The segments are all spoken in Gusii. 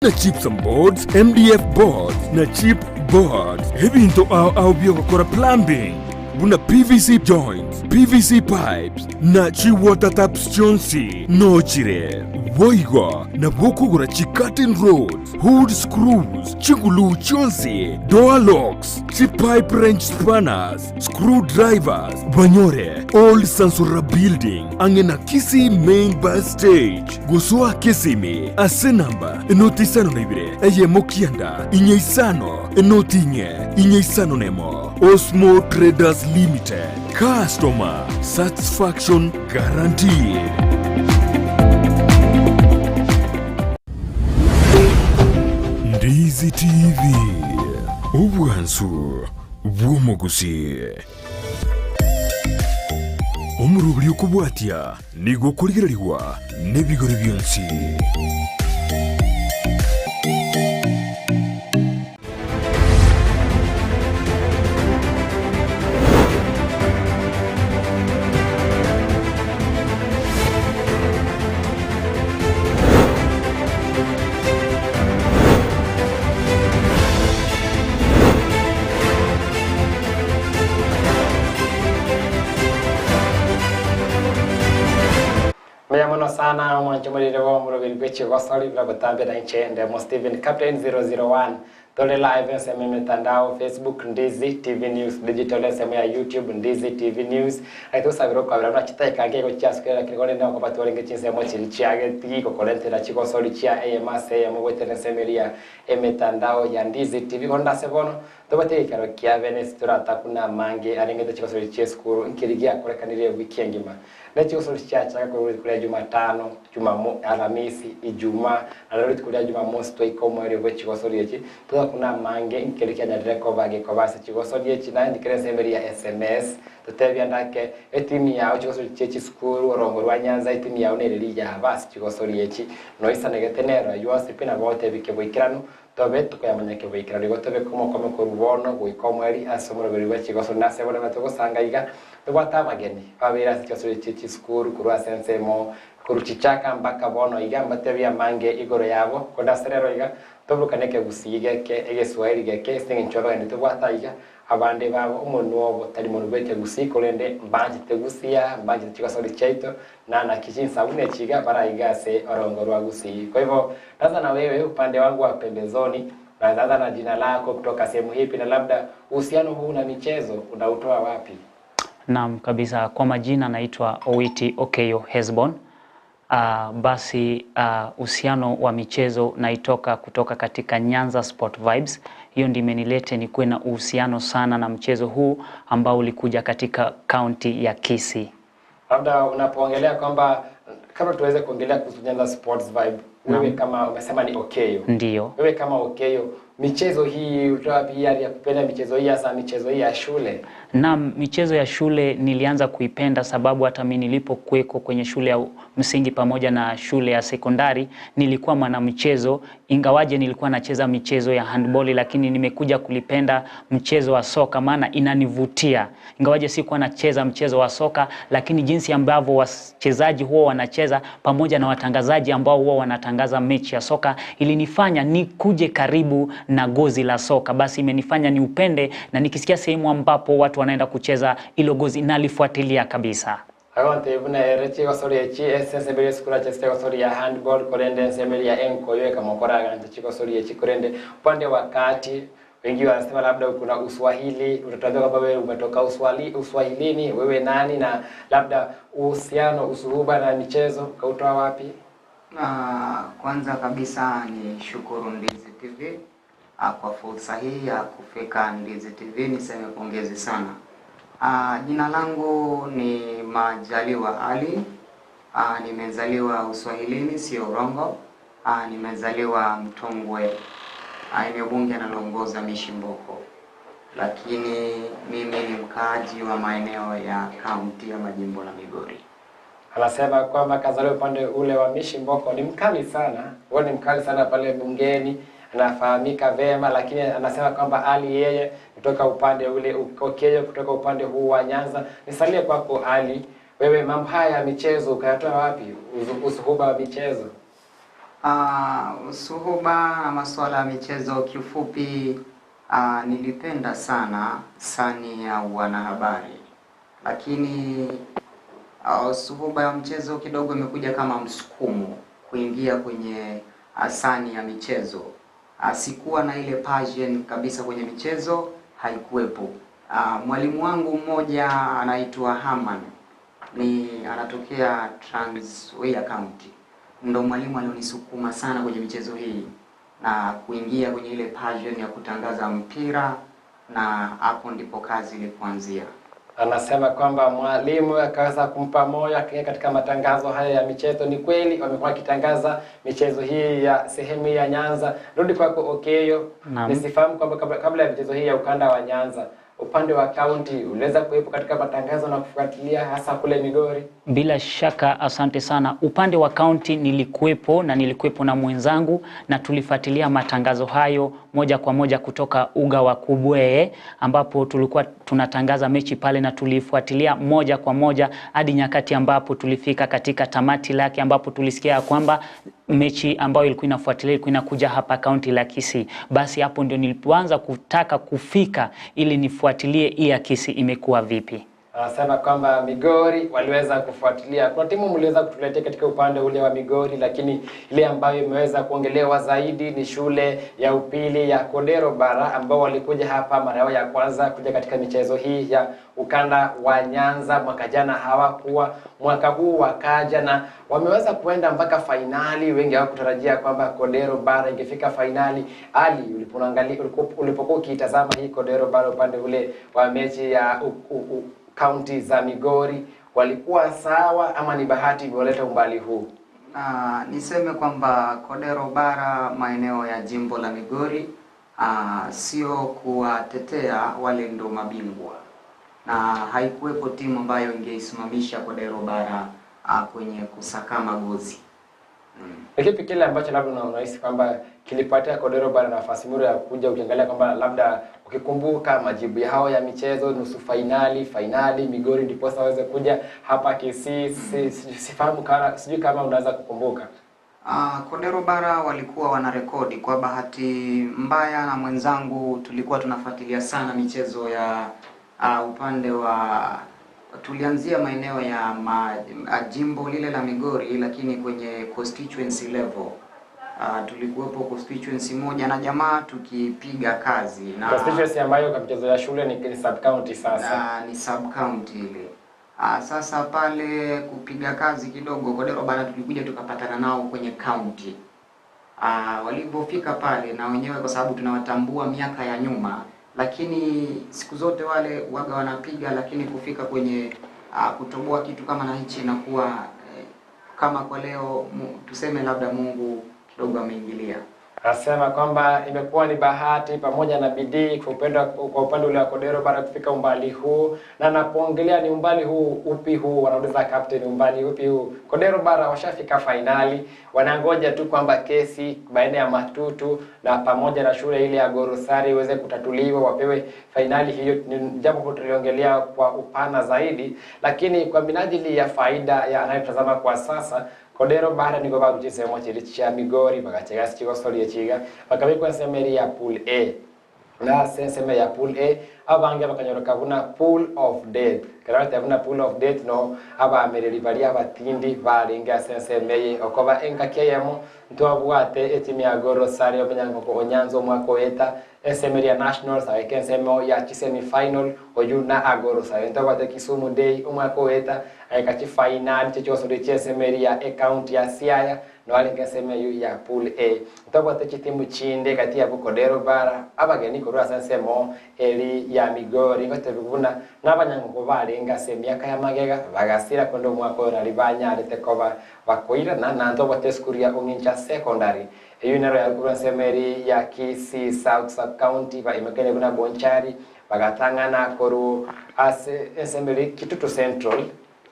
Na gypsum boards, MDF boards, na chip boards, ebinto ao ao bi'ogokora plumbing, buna PVC joints, PVC pipes, na chi water taps chionsi nochire. Boigo nabo okogora chi curtain rods, hood screws, chiguluu chionsi, door locks, chi pipe wrench spanners, screw drivers, banyore Old Sansora Building ang'e na Kisii Main Bus Stage. Gosoa Kisimi ase namba enoti isano na ibere, eyemo kianda, inye isano, enoti inye, inye isano nemo. Osmo Traders Limited, customer satisfaction guaranteed. Ndizi TV, obwansu bw'omogusii. Omoroberi okobwatia Nigo okorigererigwa nebigori bionsi. Mbuya mono sana omwanche morire bo omoroberi bwe chigosori buna botambe na inche Ndemo Stephen Captain 001 tore live ensemo emetandao Facebook Ndizi TV News Digital ensemo ya YouTube Ndizi TV News Gaki togosabera okwabera buna chidakika nkeigo chiasukire lakini korende okoba twarenge chinsemo chiria chiageti gokorentera chigosori chia eyemo ase eyemo goetera ensemo eria emetandao ya Ndizi TV korende ase bono Tobwate egeikaro kia bene ase toratakune amange arengete chigosori chi'esukuru nkeri giakorekanire ewiki engima. Ne chigosori chiachaka korwa rituko ria Jumatano, Jumamo, Alamisi, Ijumaa, na rero rituko ria Jumamosi twaika omoerio bwe chigosori echi, totakune amange nkeri kianyarire koba gekoba ase chigosori echi naende kera ensemo eria ya sms totebie ande ake etimu yao chigosori chie chisukuru orongo rwa Nyanza etimu yao nereri yaba ase chigosori echi noisanegete nero yonsi pi nabo otebi keboikeranu Tobe tokoyamanya keboikeranu igo tobeke omokome korwa bono goika omoerio ase omoroberi bwe chigosori na ase bono togosanga iga tobwate abageni babeire ase chigosori chie chisukuru korwa ase ensemo korwa chichaka mpaka bono iga mbatebie amange igoro yabo korende ase rero iga toburukanie ekegusii geke egeswahili geke ase eng'encho abageni tobwate aiga abande babo omonwa obo tari monwa bw'ekegusii korende mbanchete gusia mbanchete chigosori chiaito Na naki chinsabuni echi iga baraiga ase orongo rwa Gusii. Kwa hivyo sasa na wewe upande wangu wa pembezoni unaanza na jina lako kutoka sehemu hipi na labda uhusiano huu na michezo unautoa wapi? Naam kabisa, kwa majina naitwa Owiti Okeyo Hesbon. Uh, basi uhusiano wa michezo naitoka kutoka katika Nyanza Sport Vibes. Hiyo ndio imenilete nikuwe na uhusiano sana na mchezo huu ambao ulikuja katika kaunti ya Kisii. Labda unapoongelea kwamba kabla tuweze kuongelea kuhusu Nyanza Sports Vibe, wewe kama umesema ni Okeyo. Ndiyo. Wewe kama Okeyo, michezo hii ulitoa wapi hii ari ya kupenda michezo hii hasa michezo hii ya shule? Naam, michezo ya shule nilianza kuipenda sababu hata mimi nilipokuweko kwenye shule ya msingi pamoja na shule ya sekondari nilikuwa mwanamchezo, ingawaje nilikuwa nacheza michezo ya handball, lakini nimekuja kulipenda mchezo wa soka maana inanivutia. Ingawaje sikuwa nacheza mchezo wa soka, lakini jinsi ambavyo wachezaji huwa wanacheza pamoja na watangazaji ambao huwa wanatangaza mechi ya soka ilinifanya nikuje karibu na gozi la soka. Basi imenifanya niupende na nikisikia sehemu ambapo watu wanaenda kucheza ilo gozi nalifuatilia kabisa. Agontebia buna ere chigosori echi ase ensemo eria esukuru achesete egosori ya handball korende ensemo eria ya enkoyo ekamokora agancha chigosori echi korende upande wa kati Wengi wanasema labda kuna uswahili, utatuambia kwamba wewe umetoka uswali, uswahilini, wewe nani, na labda uhusiano, usuhuba na michezo ukautoa wapi? Kwanza kabisa ni shukuru Ndizi TV kwa fursa hii ya kufika Ndizi TV, niseme pongezi sana. Jina langu ni Majaliwa Ali. Nimezaliwa Uswahilini, sio urongo. Nimezaliwa Mtongwe, eneo bunge analoongoza Mishimboko, lakini mimi ni mkaaji wa maeneo ya kaunti ya majimbo la Migori. Anasema kwamba kazaliwa upande ule wa Mishimboko, ni mkali sana, huwa ni mkali sana pale bungeni, anafahamika vema, lakini anasema kwamba Ali yeye kutoka upande ule Okeyo, kutoka upande huu wa Nyanza. Nisalie kwako Ali, wewe mambo haya ya michezo ukayatoa wapi? Usuhuba wa michezo? Suhuba na masuala ya michezo kiufupi, nilipenda sana sani ya wanahabari, lakini suhuba ya mchezo kidogo imekuja kama msukumo kuingia kwenye sani ya michezo. Sikuwa na ile passion kabisa kwenye michezo, haikuwepo. Mwalimu wangu mmoja anaitwa Haman ni anatokea Trans Nzoia County, ndo mwalimu alionisukuma sana kwenye michezo hii na kuingia kwenye ile passion ya kutangaza mpira, na hapo ndipo kazi ilipoanzia. Anasema kwamba mwalimu akaweza kumpa moyo akaingia katika matangazo haya ya michezo. Ni kweli wamekuwa wakitangaza michezo hii ya sehemu hii ya Nyanza. Rudi kwako Okeyo, Naam. nisifahamu kwamba kabla ya michezo hii ya ukanda wa Nyanza, upande wa kaunti uliweza kuwepo katika matangazo na kufuatilia hasa kule Migori? Bila shaka, asante sana. Upande wa kaunti nilikuwepo na nilikuwepo na mwenzangu na tulifuatilia matangazo hayo moja kwa moja kutoka uga wa Kubwee ambapo tulikuwa tunatangaza mechi pale na tulifuatilia moja kwa moja hadi nyakati ambapo tulifika katika tamati lake ambapo tulisikia ya kwamba mechi ambayo ilikuwa inafuatilia ilikuwa inakuja hapa kaunti la Kisii. Basi hapo ndio nilipoanza kutaka kufika ili nifuatilie hii ya Kisii imekuwa vipi. Anasema kwamba Migori waliweza kufuatilia. Kuna timu mliweza kutuletea katika upande ule wa Migori, lakini ile ambayo imeweza kuongelewa zaidi ni shule ya upili ya Kodero Bara ambao walikuja hapa mara yao ya kwanza kuja katika michezo hii ya ukanda wa Nyanza. Mwaka jana hawakuwa, mwaka huu wakaja na wameweza kuenda mpaka fainali. Wengi hawakutarajia kwamba Kodero Bara ingefika fainali. Ali, ulipokuwa ukiitazama hii Kodero Bara upande ule wa mechi ya kaunti za Migori, walikuwa sawa ama ni bahati imewaleta umbali huu? Niseme kwamba Kodero Bara maeneo ya jimbo la Migori, sio kuwatetea wale ndo mabingwa, na haikuwepo timu ambayo ingeisimamisha Kodero Bara kwenye kusakama gozi. Ni kipi kile ambacho labda unahisi kwamba kilipatia Kodero Bara nafasi mura ya kuja, ukiangalia kwamba labda ukikumbuka majibu yao ya michezo nusu fainali, fainali Migori, ndiposa waweze kuja hapa Kisii? Sifahamu kana, sijui kama unaweza kukumbuka. Kodero Bara walikuwa wanarekodi. Kwa bahati mbaya na mwenzangu tulikuwa tunafuatilia sana michezo ya upande wa, tulianzia maeneo ya jimbo lile la Migori, lakini kwenye constituency level tulikuwepo constituency moja na jamaa tukipiga kazi na constituency ambayo kwa michezo ya shule ni sub county sasa. Ni sub county ile. Sasa pale kupiga kazi kidogo Kodero Bara tulikuja tukapatana nao kwenye county. Walipofika pale na wenyewe kwa sababu tunawatambua miaka ya nyuma, lakini siku zote wale waga wanapiga, lakini kufika kwenye kutoboa kitu kama na hichi inakuwa kama kwa leo tuseme labda Mungu kidogo ameingilia. Anasema kwamba imekuwa ni bahati pamoja na bidii kwa upande ule wa Kodero Bara kufika umbali huu, na anapoongelea ni umbali huu upi huu, wanauliza captain, umbali upi huu? Kodero Bara washafika fainali, wanangoja tu kwamba kesi baina ya Matutu na pamoja na shule ile ya Gorosari iweze kutatuliwa, wapewe fainali hiyo. Ni jambo ambalo tuliongelea kwa upana zaidi, lakini kwa minajili ya faida ya anayetazama kwa sasa, Kodero Bara nigo baruchisemo chiri chia Migori bagachega chigosoria chiga bakabikwa ensemeri ya pool A na senseme ya pool A abange bakanyoroka buna pool of death karate buna pool of death no abamereri bari abatindi baringa senseme ye okoba engakia yemo ntwabwate etimu ya Gorosari omenyango ko onyanzo omwaka oeta ensemeri ya nationals ageke ensemo ya chisemi final oyu na Agorosari ntwabwate Kisumu Day omwaka oeta ageka chifinal chichosori chiensemeri ya ekaunti ya Siaya no aringa ensemo eyu ya pool A ntwabwate chitimu chinde kati ya Kodero Bara abageni korwa ase ensemo eri ya Migori ngotebi buna n'abanyango barenga ase emiaka ya magega bagasira kwenda omwaka oyo nari banyarete koba bakoirana na ntwabwate esukuru ya Ong'incha Secondary eyu nero yakorwa ensemo eri ya Kisii South Sub County ba imekene buna Bonchari bagatang'ana koru ase ensemo eri Kitutu Central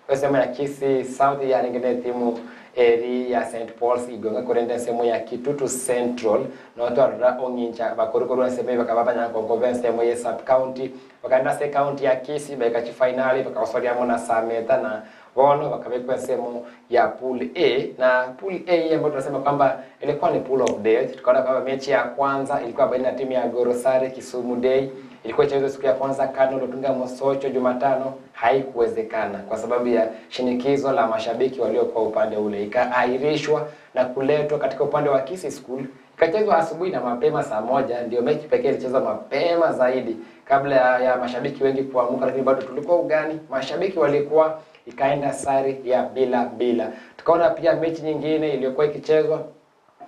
ensemo ya Kisii South yarenge timu eri ya St Paul's igonga korenda ensemo ya Kitutu Central notwarora Ong'incha bakorukorwa ensemo eyi bakaba abanyankonko ba ensemo ye sub county bakaenda ase county ya Kisii baika chifinali bakagosoria amo na Sameta na Bono bakabekwa ensemo ya Pool A, na Pool A ambayo tunasema kwamba ilikuwa ni pool of death. Tukaona kwamba mechi ya kwanza ilikuwa baina ya timu ya Gorosare Kisumu Day, ilikuwa ichezwe siku ya kwanza Kano Otunga Mosocho Jumatano, haikuwezekana kwa sababu ya shinikizo la mashabiki waliokuwa upande ule, ikaahirishwa na kuletwa katika upande wa Kisii School ikachezwa asubuhi na mapema saa moja. Ndio mechi pekee ilichezwa mapema zaidi kabla ya mashabiki wengi kuamuka, lakini bado tulikuwa ugani, mashabiki walikuwa, ikaenda sare ya bila bila. Tukaona pia mechi nyingine iliyokuwa ikichezwa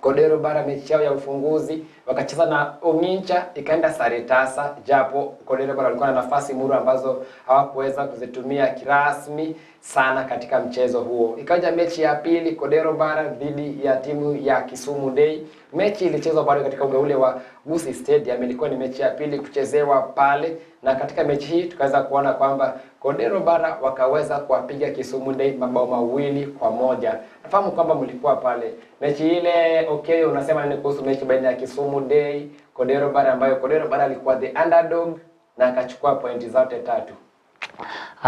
Kodero Bara, mechi yao ya ufunguzi wakacheza na Ongincha, ikaenda sare tasa, japo Kodero Bara walikuwa na nafasi muru ambazo hawakuweza kuzitumia kirasmi sana katika mchezo huo. Ikaja mechi ya pili Kodero Bara dhidi ya timu ya Kisumu Day. Mechi ilichezwa bado katika uga ule wa Gusii Stadium, ilikuwa ni mechi ya pili kuchezewa pale, na katika mechi hii tukaweza kuona kwamba Kodero Bara wakaweza kuwapiga Kisumu Day mabao 2-1. Nafahamu kwamba mlikuwa pale mechi ile. Okay, unasema nini kuhusu mechi baina ya Kisumu Day Kodero Bara, ambayo Kodero Bara alikuwa the underdog na akachukua pointi zote tatu?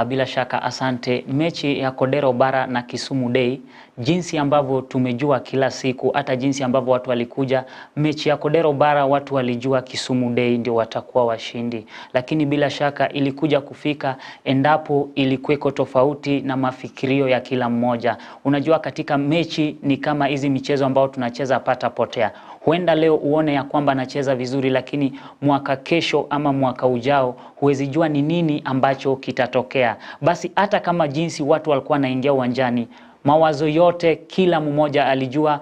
Bila shaka asante. Mechi ya Kodero Bara na Kisumu Day, jinsi ambavyo tumejua kila siku, hata jinsi ambavyo watu walikuja mechi ya Kodero Bara, watu walijua Kisumu Day ndio watakuwa washindi, lakini bila shaka ilikuja kufika endapo ilikuweko tofauti na mafikirio ya kila mmoja. Unajua, katika mechi ni kama hizi michezo ambao tunacheza pata potea. Huenda leo uone ya kwamba anacheza vizuri, lakini mwaka kesho ama mwaka ujao huwezi jua ni nini ambacho kitatokea. Basi hata kama jinsi watu walikuwa wanaingia uwanjani, mawazo yote kila mmoja alijua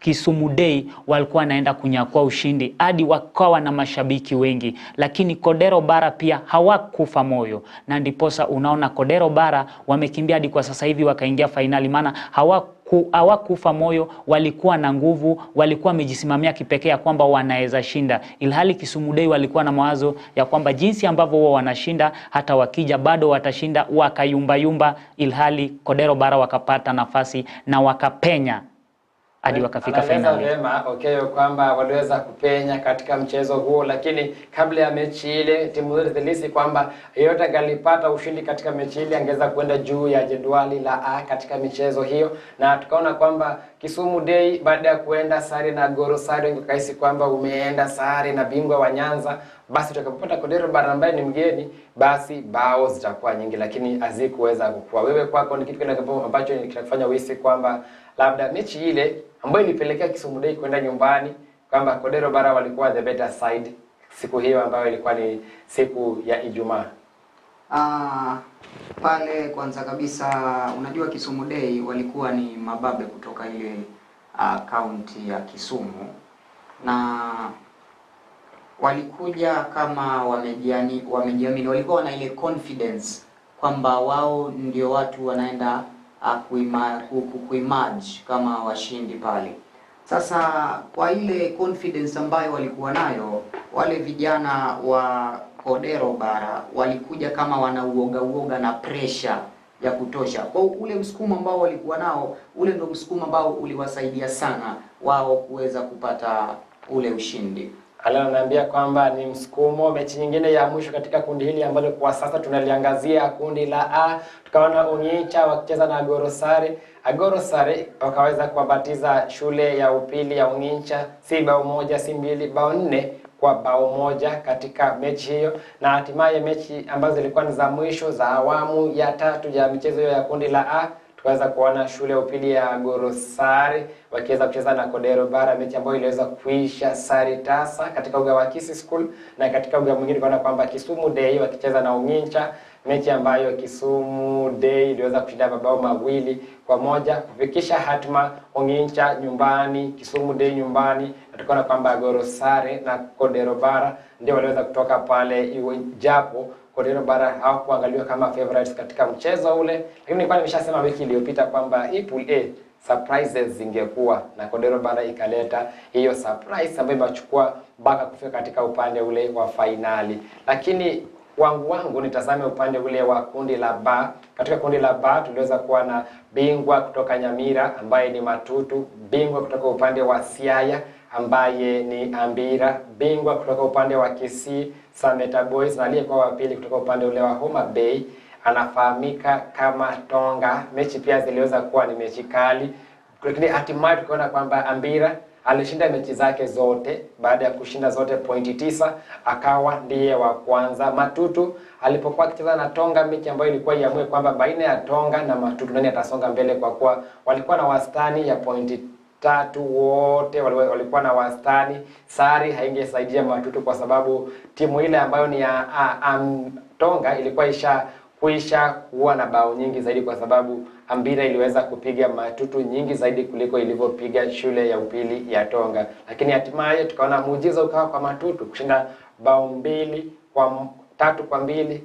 Kisumu Day walikuwa wanaenda kunyakua ushindi hadi wakawa na mashabiki wengi, lakini Kodero Bara pia hawakufa moyo, na ndiposa unaona Kodero Bara wamekimbia hadi kwa sasa hivi wakaingia fainali, maana hawakufa moyo, walikuwa na nguvu, walikuwa wamejisimamia kipekee ya kwamba wanaweza shinda, ilhali Kisumu Day walikuwa na mawazo ya kwamba jinsi ambavyo wao wanashinda, hata wakija bado watashinda, wakayumbayumba, ilhali Kodero Bara wakapata nafasi na wakapenya hadi wakafika Anaeleza fainali. vyema okay, kwamba waliweza kupenya katika mchezo huo, lakini kabla ya mechi ile timu zote zilihisi kwamba yeyote angalipata ushindi katika mechi ile angeweza kwenda juu ya jedwali la A katika michezo hiyo, na tukaona kwamba Kisumu Day baada ya kuenda sare na Goro Sare, wengi wakahisi kwamba umeenda sare na bingwa wa Nyanza, basi tutakapopata Kodero Bara ambaye ni mgeni, basi bao zitakuwa nyingi, lakini hazikuweza kukua. Wewe kwako ni kitu kile ambacho kinakufanya uhisi kwamba labda mechi ile ambayo ilipelekea Kisumu Day kwenda nyumbani, kwamba Kodero Bara walikuwa the better side siku hiyo ambayo ilikuwa ni siku ya Ijumaa. Pale kwanza kabisa, unajua Kisumu Day walikuwa ni mababe kutoka ile kaunti ya Kisumu, na walikuja kama wamejiamini, walikuwa wana ile confidence kwamba wao ndio watu wanaenda kuimerge kama washindi pale. Sasa kwa ile confidence ambayo walikuwa nayo wale vijana wa Kodero Bara walikuja kama wanauoga uoga na pressure ya kutosha. Kwa ule msukumo ambao walikuwa nao, ule ndio msukumo ambao uliwasaidia sana wao kuweza kupata ule ushindi. Alan anaambia kwamba ni msukumo. Mechi nyingine ya mwisho katika kundi hili ambalo kwa sasa tunaliangazia kundi la A, tukaona Onyicha wakicheza na Agorosare. Agorosare wakaweza kuwabatiza shule ya upili ya Onyicha si bao 1 si 2, bao 4 kwa bao 1 katika mechi hiyo, na hatimaye mechi ambazo zilikuwa ni za mwisho za awamu ya tatu ya michezo hiyo ya kundi la A, tukaweza kuona shule ya upili ya Gorosare wakiweza kucheza na Kodero Bara, mechi ambayo iliweza kuisha sare tasa katika uga wa Kisii School, na katika uga mwingine tukaona kwamba Kisumu Day wakicheza na Ongincha, mechi ambayo Kisumu Day iliweza kushinda mabao 2-1 kufikisha hatma Ongincha nyumbani, Kisumu Day nyumbani, na tukaona kwamba Gorosare na Kodero Bara ndio waliweza kutoka pale, iwe japo Kodero Bara hawakuangaliwa kama favorites katika mchezo ule, lakini nilikuwa nimeshasema wiki iliyopita kwamba hii pool A surprises zingekuwa, na Kodero Bara ikaleta hiyo surprise ambayo imechukua mpaka kufika katika upande ule wa fainali. Lakini wangu nitazame upande ule wa kundi la B. Katika kundi la B tuliweza kuwa na bingwa kutoka Nyamira ambaye ni Matutu, bingwa kutoka upande wa Siaya ambaye ni Ambira, bingwa kutoka upande wa Kisii Sameta Boys, na aliyekuwa wa pili kutoka upande ule wa Homa Bay anafahamika kama Tonga. Mechi pia ziliweza kuwa ni mechi kali, lakini hatimaye tukaona kwamba Ambira alishinda mechi zake zote. Baada ya kushinda zote pointi 9, akawa ndiye wa kwanza. Matutu alipokuwa akicheza na Tonga, mechi ambayo ilikuwa iamue kwamba baina ya Tonga na Matutu nani atasonga mbele, kwa kuwa walikuwa na wastani ya pointi 3 wote walikuwa na wastani. Sare haingesaidia Matutu kwa sababu timu ile ambayo ni ya Tonga ilikuwa isha kuisha kuwa na bao nyingi zaidi, kwa sababu Ambira iliweza kupiga Matutu nyingi zaidi kuliko ilivyopiga shule ya upili ya Tonga. Lakini hatimaye tukaona muujiza ukawa kwa Matutu kushinda bao 3-2,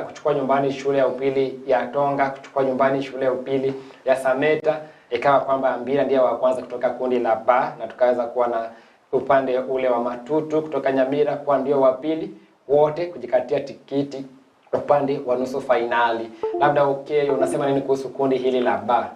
kuchukua nyumbani shule ya upili ya Tonga, kuchukua nyumbani shule ya upili ya Sameta. Ikawa kwamba Ambira ndiye wa kwanza kutoka kundi la ba, na tukaweza kuwa na upande ule wa Matutu kutoka Nyamira kuwa ndio wa pili, wote kujikatia tikiti upande wa nusu fainali. Labda okay, unasema nini kuhusu kundi hili la ba?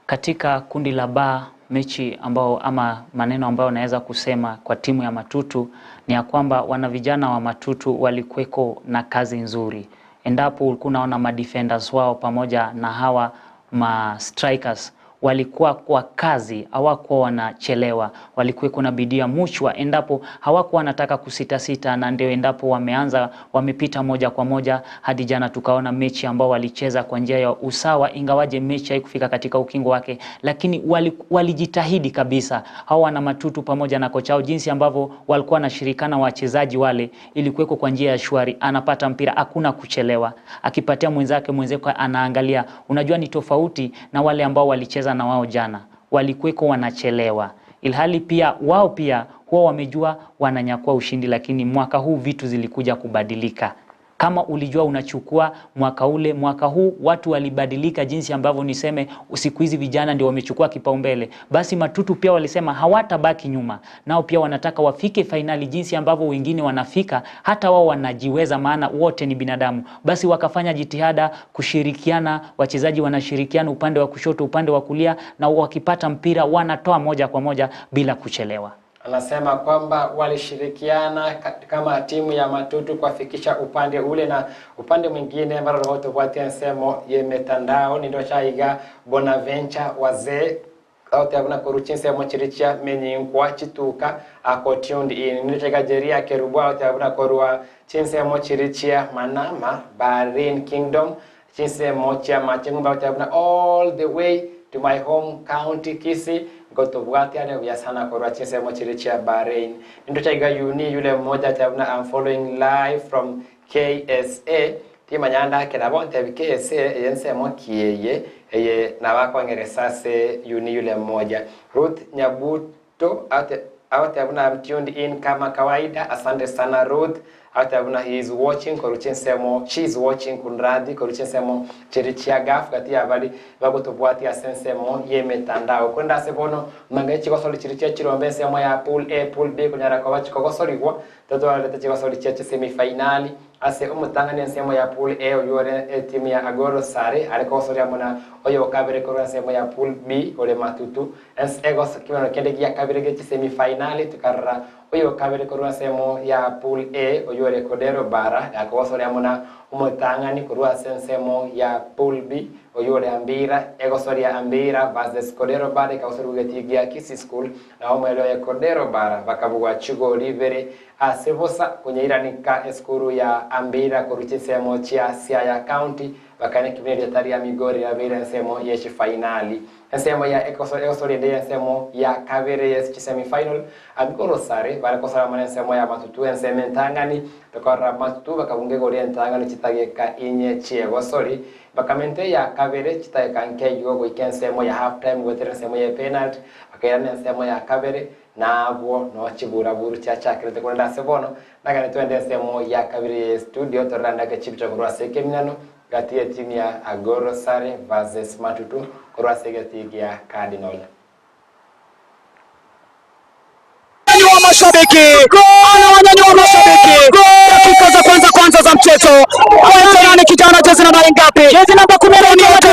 Katika kundi la ba, mechi ambao ama maneno ambayo naweza kusema kwa timu ya Matutu ni ya kwamba wana vijana wa Matutu walikuweko na kazi nzuri. Endapo ulikuwa unaona ma defenders wao pamoja na hawa ma strikers walikuwa kwa kazi, hawakuwa wanachelewa, walikuwa na bidii ya muchwa endapo hawakuwa wanataka kusitasita, na ndio endapo wameanza wamepita moja kwa moja hadi jana tukaona mechi ambao walicheza kwa njia ya usawa, ingawaje mechi haikufika katika ukingo wake, lakini walijitahidi kabisa. Hao wana Matutu pamoja na kocha wao, jinsi ambavyo walikuwa wanashirikana wachezaji wale, ilikuweko kwa njia ya shwari. Anapata mpira hakuna kuchelewa, akipatia mwenzake, mwenzake anaangalia. Unajua ni tofauti na wale ambao walicheza na wao jana, walikuweko wanachelewa, ilhali pia wao pia huwa wamejua wananyakua ushindi, lakini mwaka huu vitu zilikuja kubadilika. Kama ulijua unachukua mwaka ule, mwaka huu watu walibadilika, jinsi ambavyo niseme siku hizi vijana ndio wamechukua kipaumbele. Basi Matutu pia walisema hawatabaki nyuma, nao pia wanataka wafike fainali jinsi ambavyo wengine wanafika, hata wao wanajiweza, maana wote ni binadamu. Basi wakafanya jitihada kushirikiana, wachezaji wanashirikiana upande wa kushoto, upande wa kulia, na wakipata mpira wanatoa moja kwa moja bila kuchelewa. Anasema kwamba walishirikiana kama timu ya Matutu kuwafikisha upande ule na upande mwingine. Mara tofauti nsemo ye mitandao ni ndochaiga Bonaventure wazee ote abuna koruchi nsemo chirichia menyinkwa chituka ako tuned in ndochaiga Jeria Kerubwa ote abuna korua chinsemo chirichia Manama Bahrain Kingdom chinsemo chia Machengumba ote abuna all the way to my home county Kisii gotobwati ane sana korwa chinsemo chirichia Bahrain. Ndochaiga yuni yule mmoja tabuna I'm following live from KSA timanyanda kerabo ntebi KSA yensemo kiyeye eye nabakongeresa se yuni yule mmoja. Ruth Nyabuto ate abuna I'm tuned in kama kawaida. Asante sana Ruth. Ate abuna he is watching koruchensemo, she is watching kunradi koruchensemo chirichia gaf kati abali bagotobwati asensemo ye mitandao kwenda sebono manga chigosoli chirichia chirombe semo ya pool A pool B kunyara kwa chikogosoligwa toto aleta chigosoli chia semi finali ase omutangani ensemo ya pool A oyore timu ya Agoro Sare arikogosoria mona oyo kabere korwa ensemo ya pool B ore Matutu egos kimano kende gia kabere ge semi finali tukarra oyo kabere korwa ensemo ya pool A oyore Kodero Bara akogosoria mona omutangani korwa ase ensemo ya pool B oyore Ambira egosoria Ambira versus Kodero Bara ikagosoria getigia Kisii School na omwelo ya Kodero Bara bakabugwa chigo libere ase bosa kunyeiranika eskuru ya Ambira koruchi ensemo chia Siaya County bakane kibindi tari ya Migori ya bira ensemo yechi finali ensemo ya ekosoria de ensemo ya kabere yes semi final Amigoro Sare barakosora mana ensemo ya Matutu ensemo entangani tokora Matutu bakabunge gori entangani chitageka inye chiegosori bakamente ya kabere chitageka nkeyo goika ensemo ya half time gotere ensemo ya penalty bakairana ensemo ya kabere nabwo no chiburaburu chiachakirete kwenda sebono nagane twende ensemo ya kabere studio torandake chibicha korwa sekeminano gati ya timu ya Agoro Sare versus Matutu korwa segeti ya Cardinal. Wa mashabiki anawanyanyua mashabiki dakika za kwanza kwanza za mchezo. Nani kijana, jezi nambari ngapi? Jezi namba 10 Tony Oto,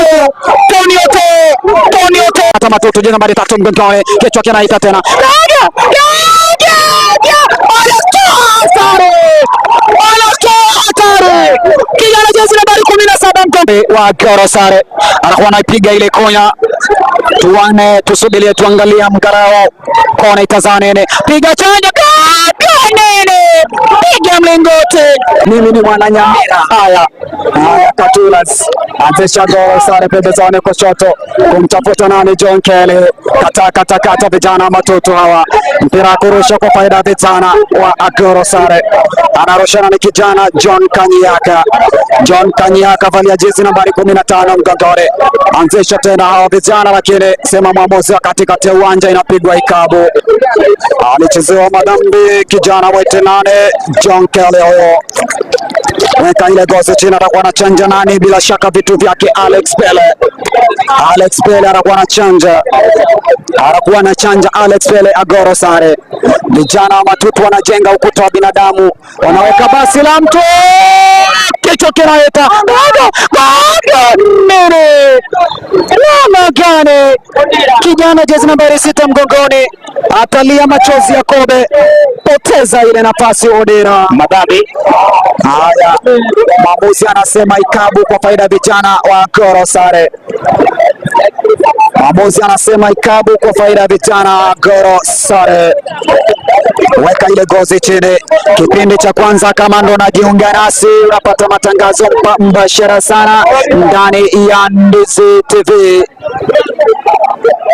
Tony Oto. Hata Matutu jezi nambari 3 mgongoni, kichwa kinaita tena. Anatoa hatari, anatoa hatari. Kijana jezi nambari 17 Wa Gorosare anakuwa anaipiga ile kona, tuone tusubirie, tuangalia mgarao kona itazaa nene, piga chanja nene, piga mlingoti. Mimi ni mwana Nyamira. Haya haya, Katulas anzisha Gorosare pembezoni kushoto kumtafuta nani? John Kelly kata kata kata, vijana matoto hawa, mpira kurusha kwa faida ya vijana wa Agoro Sare, anarushana ni kijana John Kanyiaka. John Kanyiaka valia jezi nambari 15 mgongoni, anzisha tena hawa vijana, lakini sema mwamuzi wa katikati ya uwanja, inapigwa ikabu. Alichezewa madhambi kijana mwite nane John Kelly huyo weka ile gozi chini, atakuwa anachanja nani? Bila shaka vitu vyake Alex Pele. Alex Pele atakuwa anachanja, atakuwa anachanja Alex Pele. Agoro Sare, vijana wa Matutu wanajenga ukuta wa binadamu, wanaweka basi la mtu, kichwa kinaita bado bado nini nama gani? Kijana jezi nambari 6 mgongoni atalia machozi ya kobe, poteza ile nafasi Odera. Madhambi Haya, mwamuzi anasema ikabu kwa faida ya vijana wa Goro Sare. Mwamuzi anasema ikabu kwa faida ya vijana wa Goro Sare. Weka ile gozi chini. Kipindi cha kwanza, kama ndo najiunga nasi, unapata matangazo mbashara sana ndani ya Ndizi TV.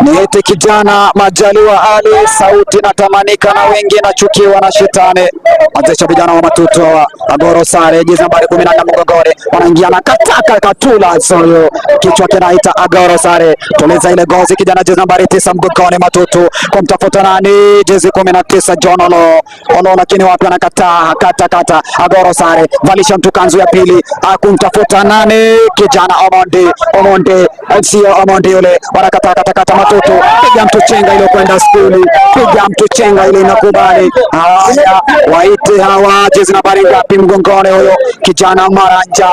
Niite kijana Majaliwa Ali, sauti natamanika na wengi, nachukiwa na shetani. Anzisha vijana wa matuto hawa. Agoro Sare, jezi nambari 14 mgongoni, wanaingia na kataka katula soyo, kichwa kinaita Agoro Sare, tuliza ile gozi kijana, jezi nambari 9 mgongoni, matutu kumtafuta nani, jezi 19 John Olo Olo, lakini wapi, anakataa kata kata. Agoro Sare valisha mtu kanzu ya pili, akumtafuta nani, kijana Omondi Omondi, sio Omondi yule, wanakataa kata kata, matutu piga mtu chenga ile kwenda skuli, piga mtu chenga ile inakubali. Haya, waite hawa, jezi nambari ngapi mgongoni huyo kijana Maranja,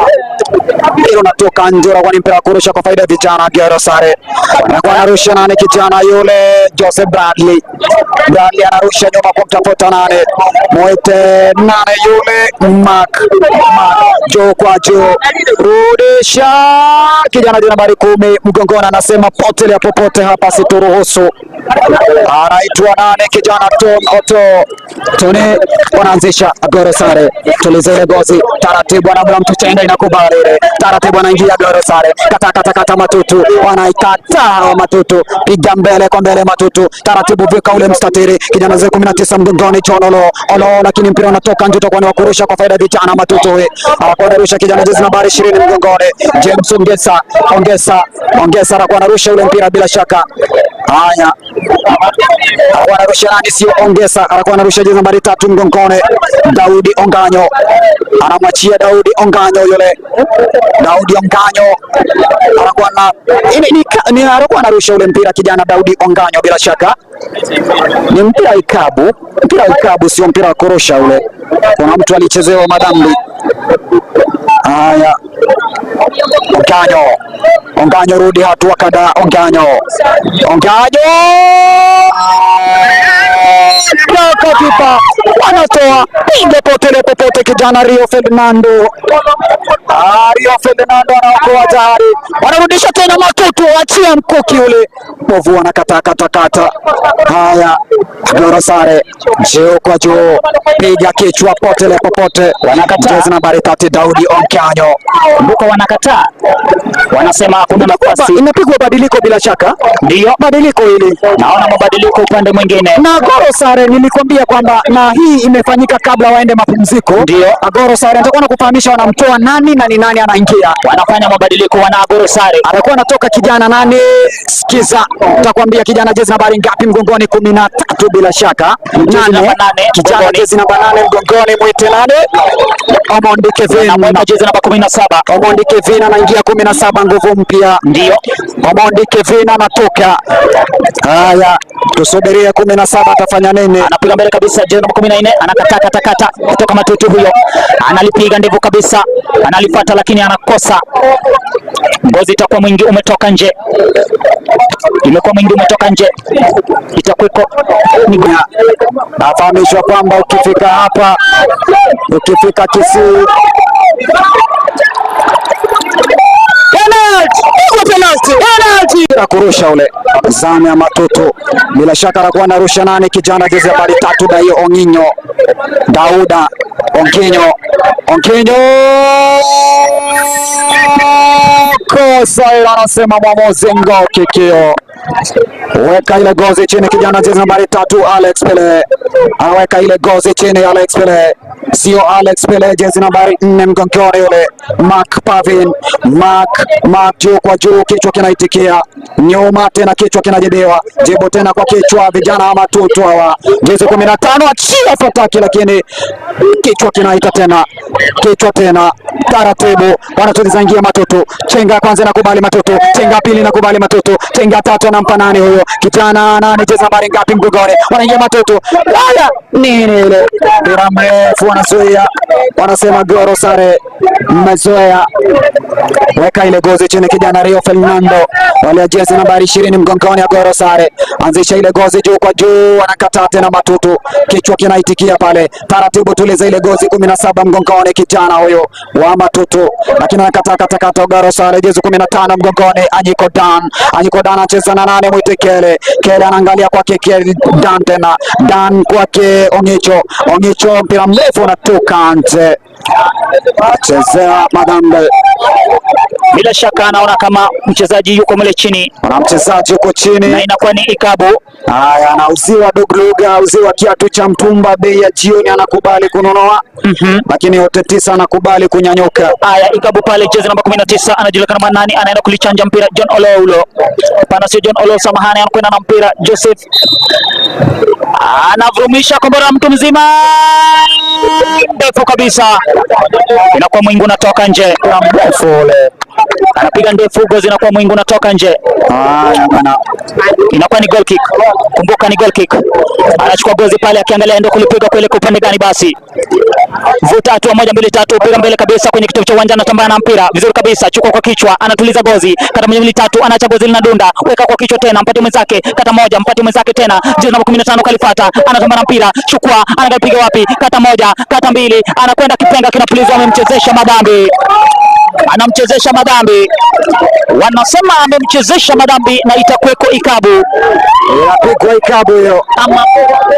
mpira unatoka nje, unakuwa ni mpira wa kurusha kwa faida ya vijana Gero Sare. Anakuwa anarusha nane kijana yule Joseph Bradley. Bradley anarusha nyuma kumtafuta nane, mwite nane yule Mark Mark, juu kwa juu, rudisha kijana jina nambari 10 mgongoni, anasema potelea popote hapa situruhusu. Anaitwa nane kijana Tom Oto Tony, wanaanzisha Goro Sare, tuliza ile gozi taratibu, anamla mtu chenga, inakubali ile taratibu, anaingia Goro Sare, kata kata kata, matutu wanaikataa matutu, piga mbele kwa mbele matutu, taratibu, vuka ule mstatiri, kijana zee 19 mgongoni, John Olo Olo, lakini mpira unatoka nje, utakuwa ni wa kurusha kwa faida ya vijana matutu. We anakuwa anarusha kijana jezi nambari 20 mgongoni, James Ongesa Ongesa Ongesa, anakuwa anarusha ule mpira bila shaka. Haya, anakuwa anarusha nani? Sio Ongesa, anakuwa anarusha jezi nambari 3 mgongoni, Daudi Onganyo, anamwachia Daudi Onganyo yule. Daudi Onganyo anakuwa na ni, ni, ni anakuwa anarusha ule mpira kijana Daudi Onganyo, bila shaka ni mpira wa ikabu, mpira wa ikabu, sio mpira wa kurusha ule. Kuna mtu alichezewa madhambi. Haya, Onganyo, Onganyo, rudi hatua kadhaa. Onganyo, Onganyo, toka kipa anatoa piga potele popote, kijana Rio Ferdinando. Ah, Rio Ferdinando anaokoa tayari, wanarudisha tena matutu, achia mkuki ule bovu, anakata kata kata. Haya, Goro Sare juu kwa juu, piga kichwa potele popote, Wanakataa. jezi nambari 3 Daudi Onkanyo. Kumbuka, wanakataa, wanasema hakuna nafasi. Imepigwa badiliko bila shaka, Ndiyo, badiliko hili naona mabadiliko upande mwingine. na Agoro Sare nilikwambia kwamba na hii imefanyika kabla waende mapumziko. Ndio. Agoro Sare atakuwa nakufahamisha wanamtoa nani na ni nani anaingia. Wanafanya mabadiliko, wana Agoro Sare. Atakuwa anatoka kijana nani? Sikiza, nitakwambia kijana jezi nambari ngapi mgongoni? 13 bila shaka, Jezi nane. namba 8 Kijana mgongoni. jezi namba 8 mgongoni, mwite nane? Omondi Kevin. Wanamweka jezi namba 17. Omondi Kevin anaingia 17, nguvu mpya. Ndio. Omondi Kevin anatoka. Haya, tusubirie 17 atafanya nini? Anapiga mbele kabisa, jezi namba 14 anakataa katakata kutoka matutu huyo, analipiga ndevu kabisa, analifuata lakini anakosa. Ngozi itakuwa mwingi umetoka nje, imekuwa mwingi umetoka nje, itakuweko ni Nafahamishwa kwamba ukifika hapa, ukifika Kisii Penalty, penalty ya kurusha ule zamu ya Matutu, bila shaka atakuwa anarusha nani? Kijana jezi nambari 3 Daio Onginyo, Dauda Onginyo, Onginyo, kosa ila, anasema mwamuzi ngo kikio. Weka ile gozi chini, kijana jezi nambari 3 Alex Pele anaweka ile gozi chini. Alex Pele sio Alex Pele, jezi nambari 4 mgongoni yule Mark Pavin, Mark juu kwa juu, kichwa kinaitikia nyuma tena, kichwa kinajibiwa, jibu tena kwa kichwa. Vijana wa Matutu hawa, jezi 15 achia fataki, lakini kichwa kinaita tena, kichwa tena taratibu, wanatuliza ingia Matutu. Chenga ya kwanza inakubali Matutu, chenga ya pili inakubali Matutu, chenga ya tatu anampa nani huyo kijana nani, jezi nambari ngapi mgongoni, wanaingia Matutu. Haya, nini ile mpira mrefu wanazuia, wanasema goro sare, mmezoea. Weka ile gozi chini, kijana Rio Fernando wale jezi nambari 20 mgongoni ya goro sare, anzisha ile gozi juu kwa juu, anakataa tena Matutu, kichwa kinaitikia pale taratibu, tuliza ile gozi 17 mgongoni, kijana huyo wa Matutu, lakini anakataa katakata. Goro sare jezi 15 mgongoni, Anyiko Dan, Anyiko Dan anacheza na nane, mwite Kele, Kele anaangalia kwake Kele Dan tena Dan kwake Ongicho, Ongicho mpira mrefu unatoka nje, achezea Madambe. Bila shaka anaona kama mchezaji yuko mle chini Kuna mchezaji huko chini na inakuwa ni ikabu. Haya, anauziwa Dogluga, auziwa kiatu cha mtumba, bei ya jioni, anakubali kununua lakini yote 9 anakubali kunyanyuka. Haya, ikabu pale, jezi namba 19 anajulikana kama nani, anaenda kulichanja mpira John Oloulo. Hapana, sio John Olo, samahani, anakwenda na mpira Joseph, anavurumisha kombora mtu mzima, ndefu kabisa, inakuwa mwingi unatoka nje, Mpira mrefu ule. anapiga ndefu, gozi inakuwa mwingi unatoka nje, Haya bana, inakuwa ni goal kick. Kumbuka ni goal kick. Anachukua gozi pale, akiangalia ndio kulipiga kuelekea upande gani? Basi vuta hatua 1 2 3, piga mbele kabisa kwenye kitovu cha uwanja, anatambana na mpira vizuri kabisa, chukua kwa kichwa, anatuliza gozi, kata 1 2 3, anaacha gozi linadunda, weka kwa kichwa tena, mpate mwenzake, kata moja, mpate mwenzake tena, jezi namba 15 kalifata, anatambana mpira, chukua, anapiga wapi? Kata moja, kata mbili, anakwenda kipenga, kinapulizwa, amemchezesha madhambi, anamchezesha madhambi, wanasema amemchezesha madhambi na itakuweko ikabu inapigwa ikabu hiyo, ama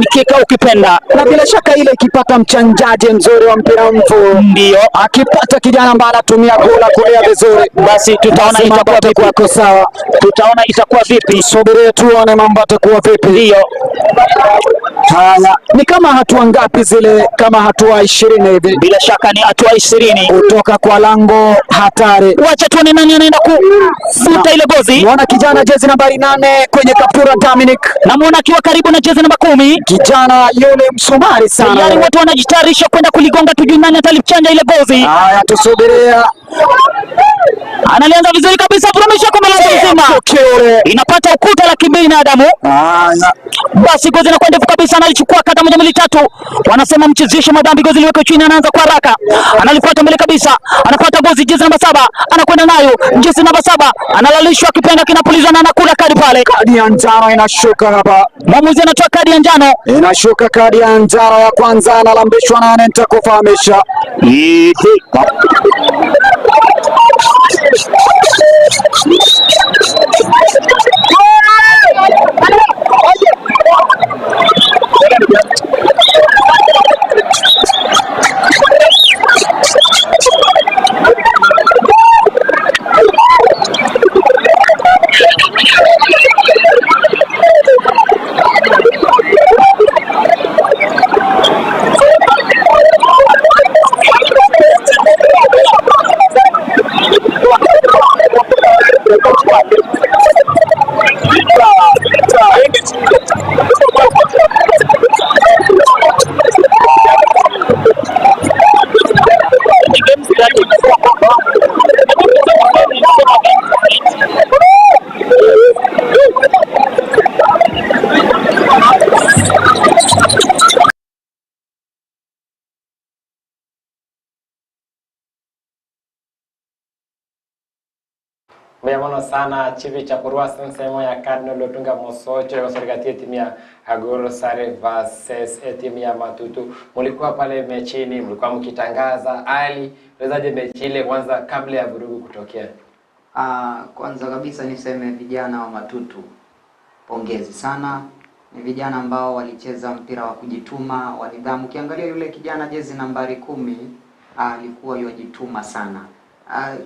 mkeka ukipenda, na bila shaka ile ikipata mchanjaji mzuri wa mpira mfu, ndio akipata kijana ambaye anatumia gola kulia vizuri, basi tutaona basi mambo itakuwa vipi, yatakuwa yako sawa. tutaona itakuwa vipi. Subirie tuone mambo yatakuwa vipi. Ndio Haya, ni kama hatua ngapi zile? Kama hatua 20 hivi bila shaka ni hatua 20. kutoka kwa lango hatari. Wacha tuone nani anaenda kufuta ile gozi. Muona kijana jezi nambari 8 kwenye kaptura Dominic, Namuona akiwa karibu na jezi namba 10. kijana yule msumari sana. Tayari watu wanajitayarisha kwenda kuligonga, tujui nani atalichanja ile gozi. Haya, tusubiria Analianza vizuri kabisa, vurumisha kwa mlango mzima, Kiure. inapata ukuta la kibinadamu. Haya, Basi gozi inakuwa ndefu kabisa, analichukua kata 1 2 3, wanasema mchezeshe madhambi, gozi liweke chini, anaanza kwa haraka, analifuata mbele kabisa, anafuata gozi, jezi namba 7 anakwenda nayo, jezi namba 7 analalishwa, kipenga kinapulizwa na anakula kadi pale. kadi ya njano inashuka hapa, Mwamuzi anatoa kadi ya njano. inashuka kadi ya njano ya kwanza, analambishwa nane, nitakufahamisha. Mbuya sana chivi cha kurua sensemo ya Cardinal Otunga Mosocho yakosorikatia timu ya Agoro Sare versus timu ya Matutu. Mulikuwa pale mechini, mlikuwa mkitangaza ali uwezaje mechi ile kwanza kabla ya vurugu kutokea? Kwanza kabisa niseme vijana wa Matutu, pongezi sana. Ni vijana ambao walicheza mpira wa kujituma, wa nidhamu. Ukiangalia yule kijana jezi nambari 10 alikuwa yajituma sana.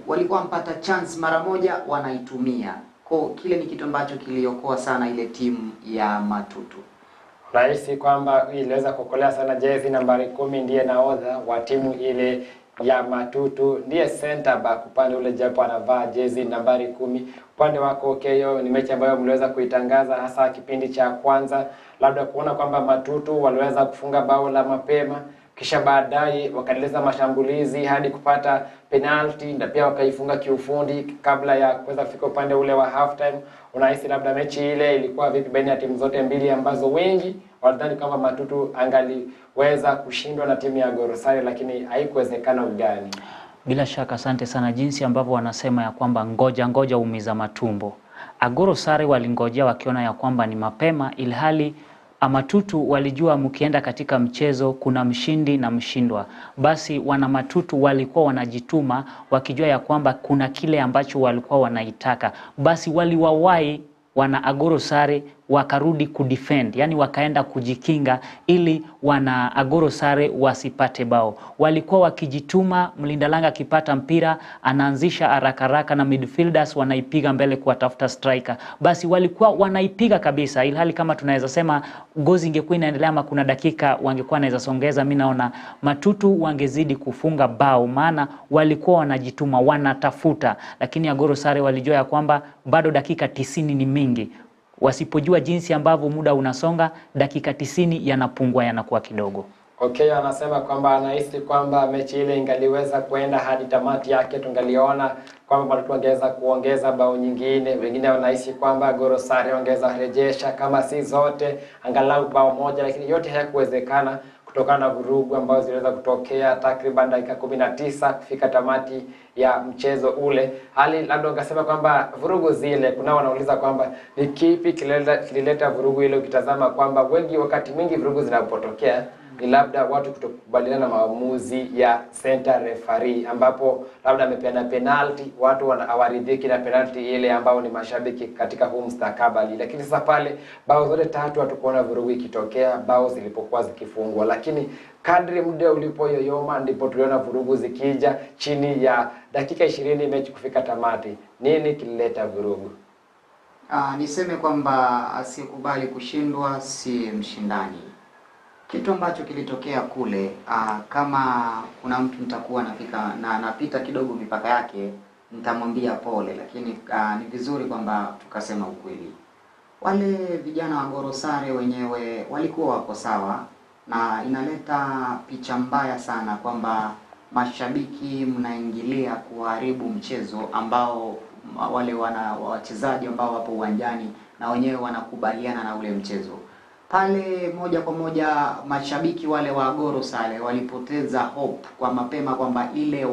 Walikuwa wampata chance mara moja wanaitumia. Kwa kile ni kitu ambacho kiliokoa sana ile timu ya Matutu. Nahisi kwamba iliweza kuokolea sana. Jezi nambari 10 ndiye nahodha wa timu ile ya Matutu, ndiye center back upande ule, japo anavaa jezi nambari 10. Upande wako Okeyo, ni mechi ambayo mliweza kuitangaza hasa kipindi cha kwanza, labda kuona kwamba Matutu waliweza kufunga bao la mapema, kisha baadaye wakaendeleza mashambulizi hadi kupata penalti na pia wakaifunga kiufundi kabla ya kuweza kufika upande ule wa half time. Unahisi labda mechi ile ilikuwa vipi baina ya timu zote mbili ambazo wengi walidhani kwamba Matutu angaliweza kushindwa na timu ya Gorosari, lakini haikuwezekana ugani? Bila shaka, asante sana. Jinsi ambavyo wanasema ya kwamba ngoja ngoja umiza matumbo. Agoro Sare walingojea wakiona ya kwamba ni mapema, ilhali Matutu walijua mkienda katika mchezo kuna mshindi na mshindwa. Basi wana Matutu walikuwa wanajituma wakijua ya kwamba kuna kile ambacho walikuwa wanaitaka, basi waliwawahi wana Agoro Sare wakarudi kudefend, yani wakaenda kujikinga ili wana Agoro Sare wasipate bao. Walikuwa wakijituma, mlinda lango akipata mpira anaanzisha haraka haraka na midfielders wanaipiga mbele kuwatafuta striker. Basi walikuwa wanaipiga kabisa, ilhali kama tunaweza sema gozi ingekuwa inaendelea ama kuna dakika wangekuwa wanaweza songeza, mi naona Matutu wangezidi kufunga bao, maana walikuwa wanajituma, wanatafuta, lakini Agoro Sare walijua ya kwamba bado dakika 90 ni mingi. Wasipojua jinsi ambavyo muda unasonga, dakika 90 yanapungua, yanakuwa kidogo. Okeyo anasema kwamba anahisi kwamba mechi ile ingaliweza kuenda hadi tamati yake, tungaliona kwamba Matutu wangeweza kuongeza bao nyingine. Wengine wanahisi kwamba Gorosari wangeweza rejesha kama si zote, angalau bao moja, lakini yote hayakuwezekana kutokana na vurugu ambazo ziliweza kutokea takriban dakika 19 kufika tamati ya mchezo ule. Hali labda ungesema kwamba vurugu zile, kuna wanauliza kwamba ni kipi kilileta vurugu ile, ukitazama kwamba wengi, wakati mwingi vurugu zinapotokea ni labda watu kutokubaliana na maamuzi ya center referee, ambapo labda amepeana penalti, watu hawaridhiki na penalti ile ambao ni mashabiki katika huu mustakabali. Lakini sasa pale bao zote tatu hatukuona vurugu ikitokea bao zilipokuwa zikifungwa, lakini kadri muda ulipoyoyoma ndipo tuliona vurugu zikija chini ya dakika 20 mechi kufika tamati. Nini kilileta vurugu? Niseme kwamba asiyekubali kushindwa si mshindani. Kitu ambacho kilitokea kule, kama kuna mtu nitakuwa nafika na napita kidogo mipaka yake, nitamwambia pole, lakini ni vizuri kwamba tukasema ukweli. Wale vijana wa Gorosare wenyewe walikuwa wako sawa, na inaleta picha mbaya sana kwamba mashabiki mnaingilia kuharibu mchezo ambao wale wana wachezaji ambao wapo uwanjani na wenyewe wanakubaliana na ule mchezo. Pale moja kwa moja mashabiki wale wa Gorosare walipoteza hope kwa mapema kwamba ile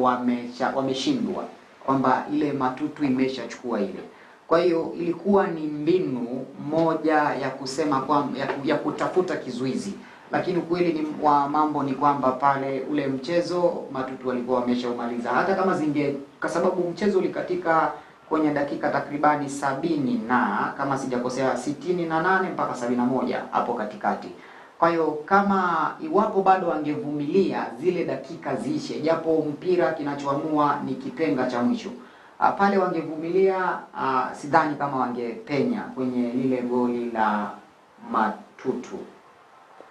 wameshindwa, kwamba ile Matutu imeshachukua ile. Kwa hiyo ilikuwa ni mbinu moja ya kusema kwa, ya kutafuta kizuizi, lakini ukweli ni wa mambo ni kwamba pale ule mchezo Matutu walikuwa wameshaumaliza, hata kama zinge, kwa sababu mchezo ulikatika kwenye dakika takribani 70 na kama sijakosea 68 mpaka 71 hapo katikati. Kwa hiyo kama iwapo bado wangevumilia zile dakika ziishe, japo mpira kinachoamua ni kipenga cha mwisho, pale wangevumilia, sidhani kama wangepenya kwenye lile goli la Matutu.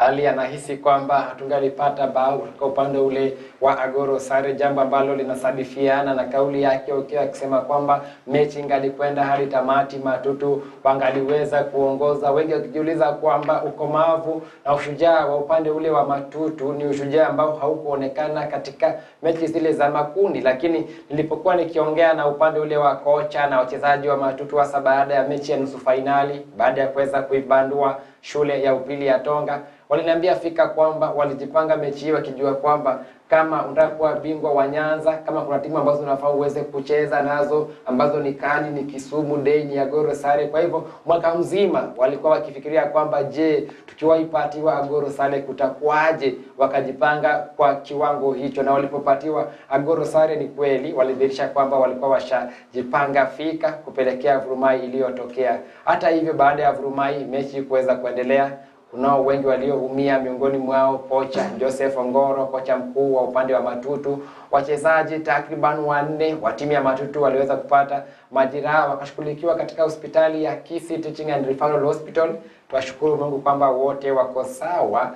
Ali anahisi kwamba hatungalipata bao kutoka upande ule wa Agoro Sare, jambo ambalo linasadifiana na kauli yake ukiwa akisema kwamba mechi ingalikwenda hadi tamati, Matutu wangaliweza kuongoza, wengi wakijiuliza kwamba ukomavu na ushujaa wa upande ule wa Matutu ni ushujaa ambao haukuonekana katika mechi zile za makundi. Lakini nilipokuwa nikiongea na upande ule wa kocha na wachezaji wa Matutu hasa baada ya mechi ya nusu fainali, baada ya kuweza kuibandua shule ya upili ya Tonga. Waliniambia fika kwamba walijipanga mechi hii wakijua kwamba kama unataka kuwa bingwa wa Nyanza, kama kuna timu ambazo unafaa uweze kucheza nazo ambazo ni kali, ni Kisumu Day, ni Agoro Sare. Kwa hivyo mwaka mzima walikuwa wakifikiria kwamba je, tukiwaipatiwa Agoro Sare kutakuwaje? Wakajipanga kwa kiwango hicho, na walipopatiwa Agoro Sare ni kweli walidhihirisha kwamba walikuwa washajipanga fika kupelekea vurumai iliyotokea. Hata hivyo, baada ya vurumai mechi kuweza kuendelea kunao wengi walioumia, miongoni mwao kocha Joseph Ongoro, kocha mkuu wa upande wa Matutu. Wachezaji takriban wanne wa timu ya Matutu waliweza kupata majeraha wakashughulikiwa katika hospitali ya Kisii Teaching and Referral Hospital. Twashukuru Mungu kwamba wote wako sawa,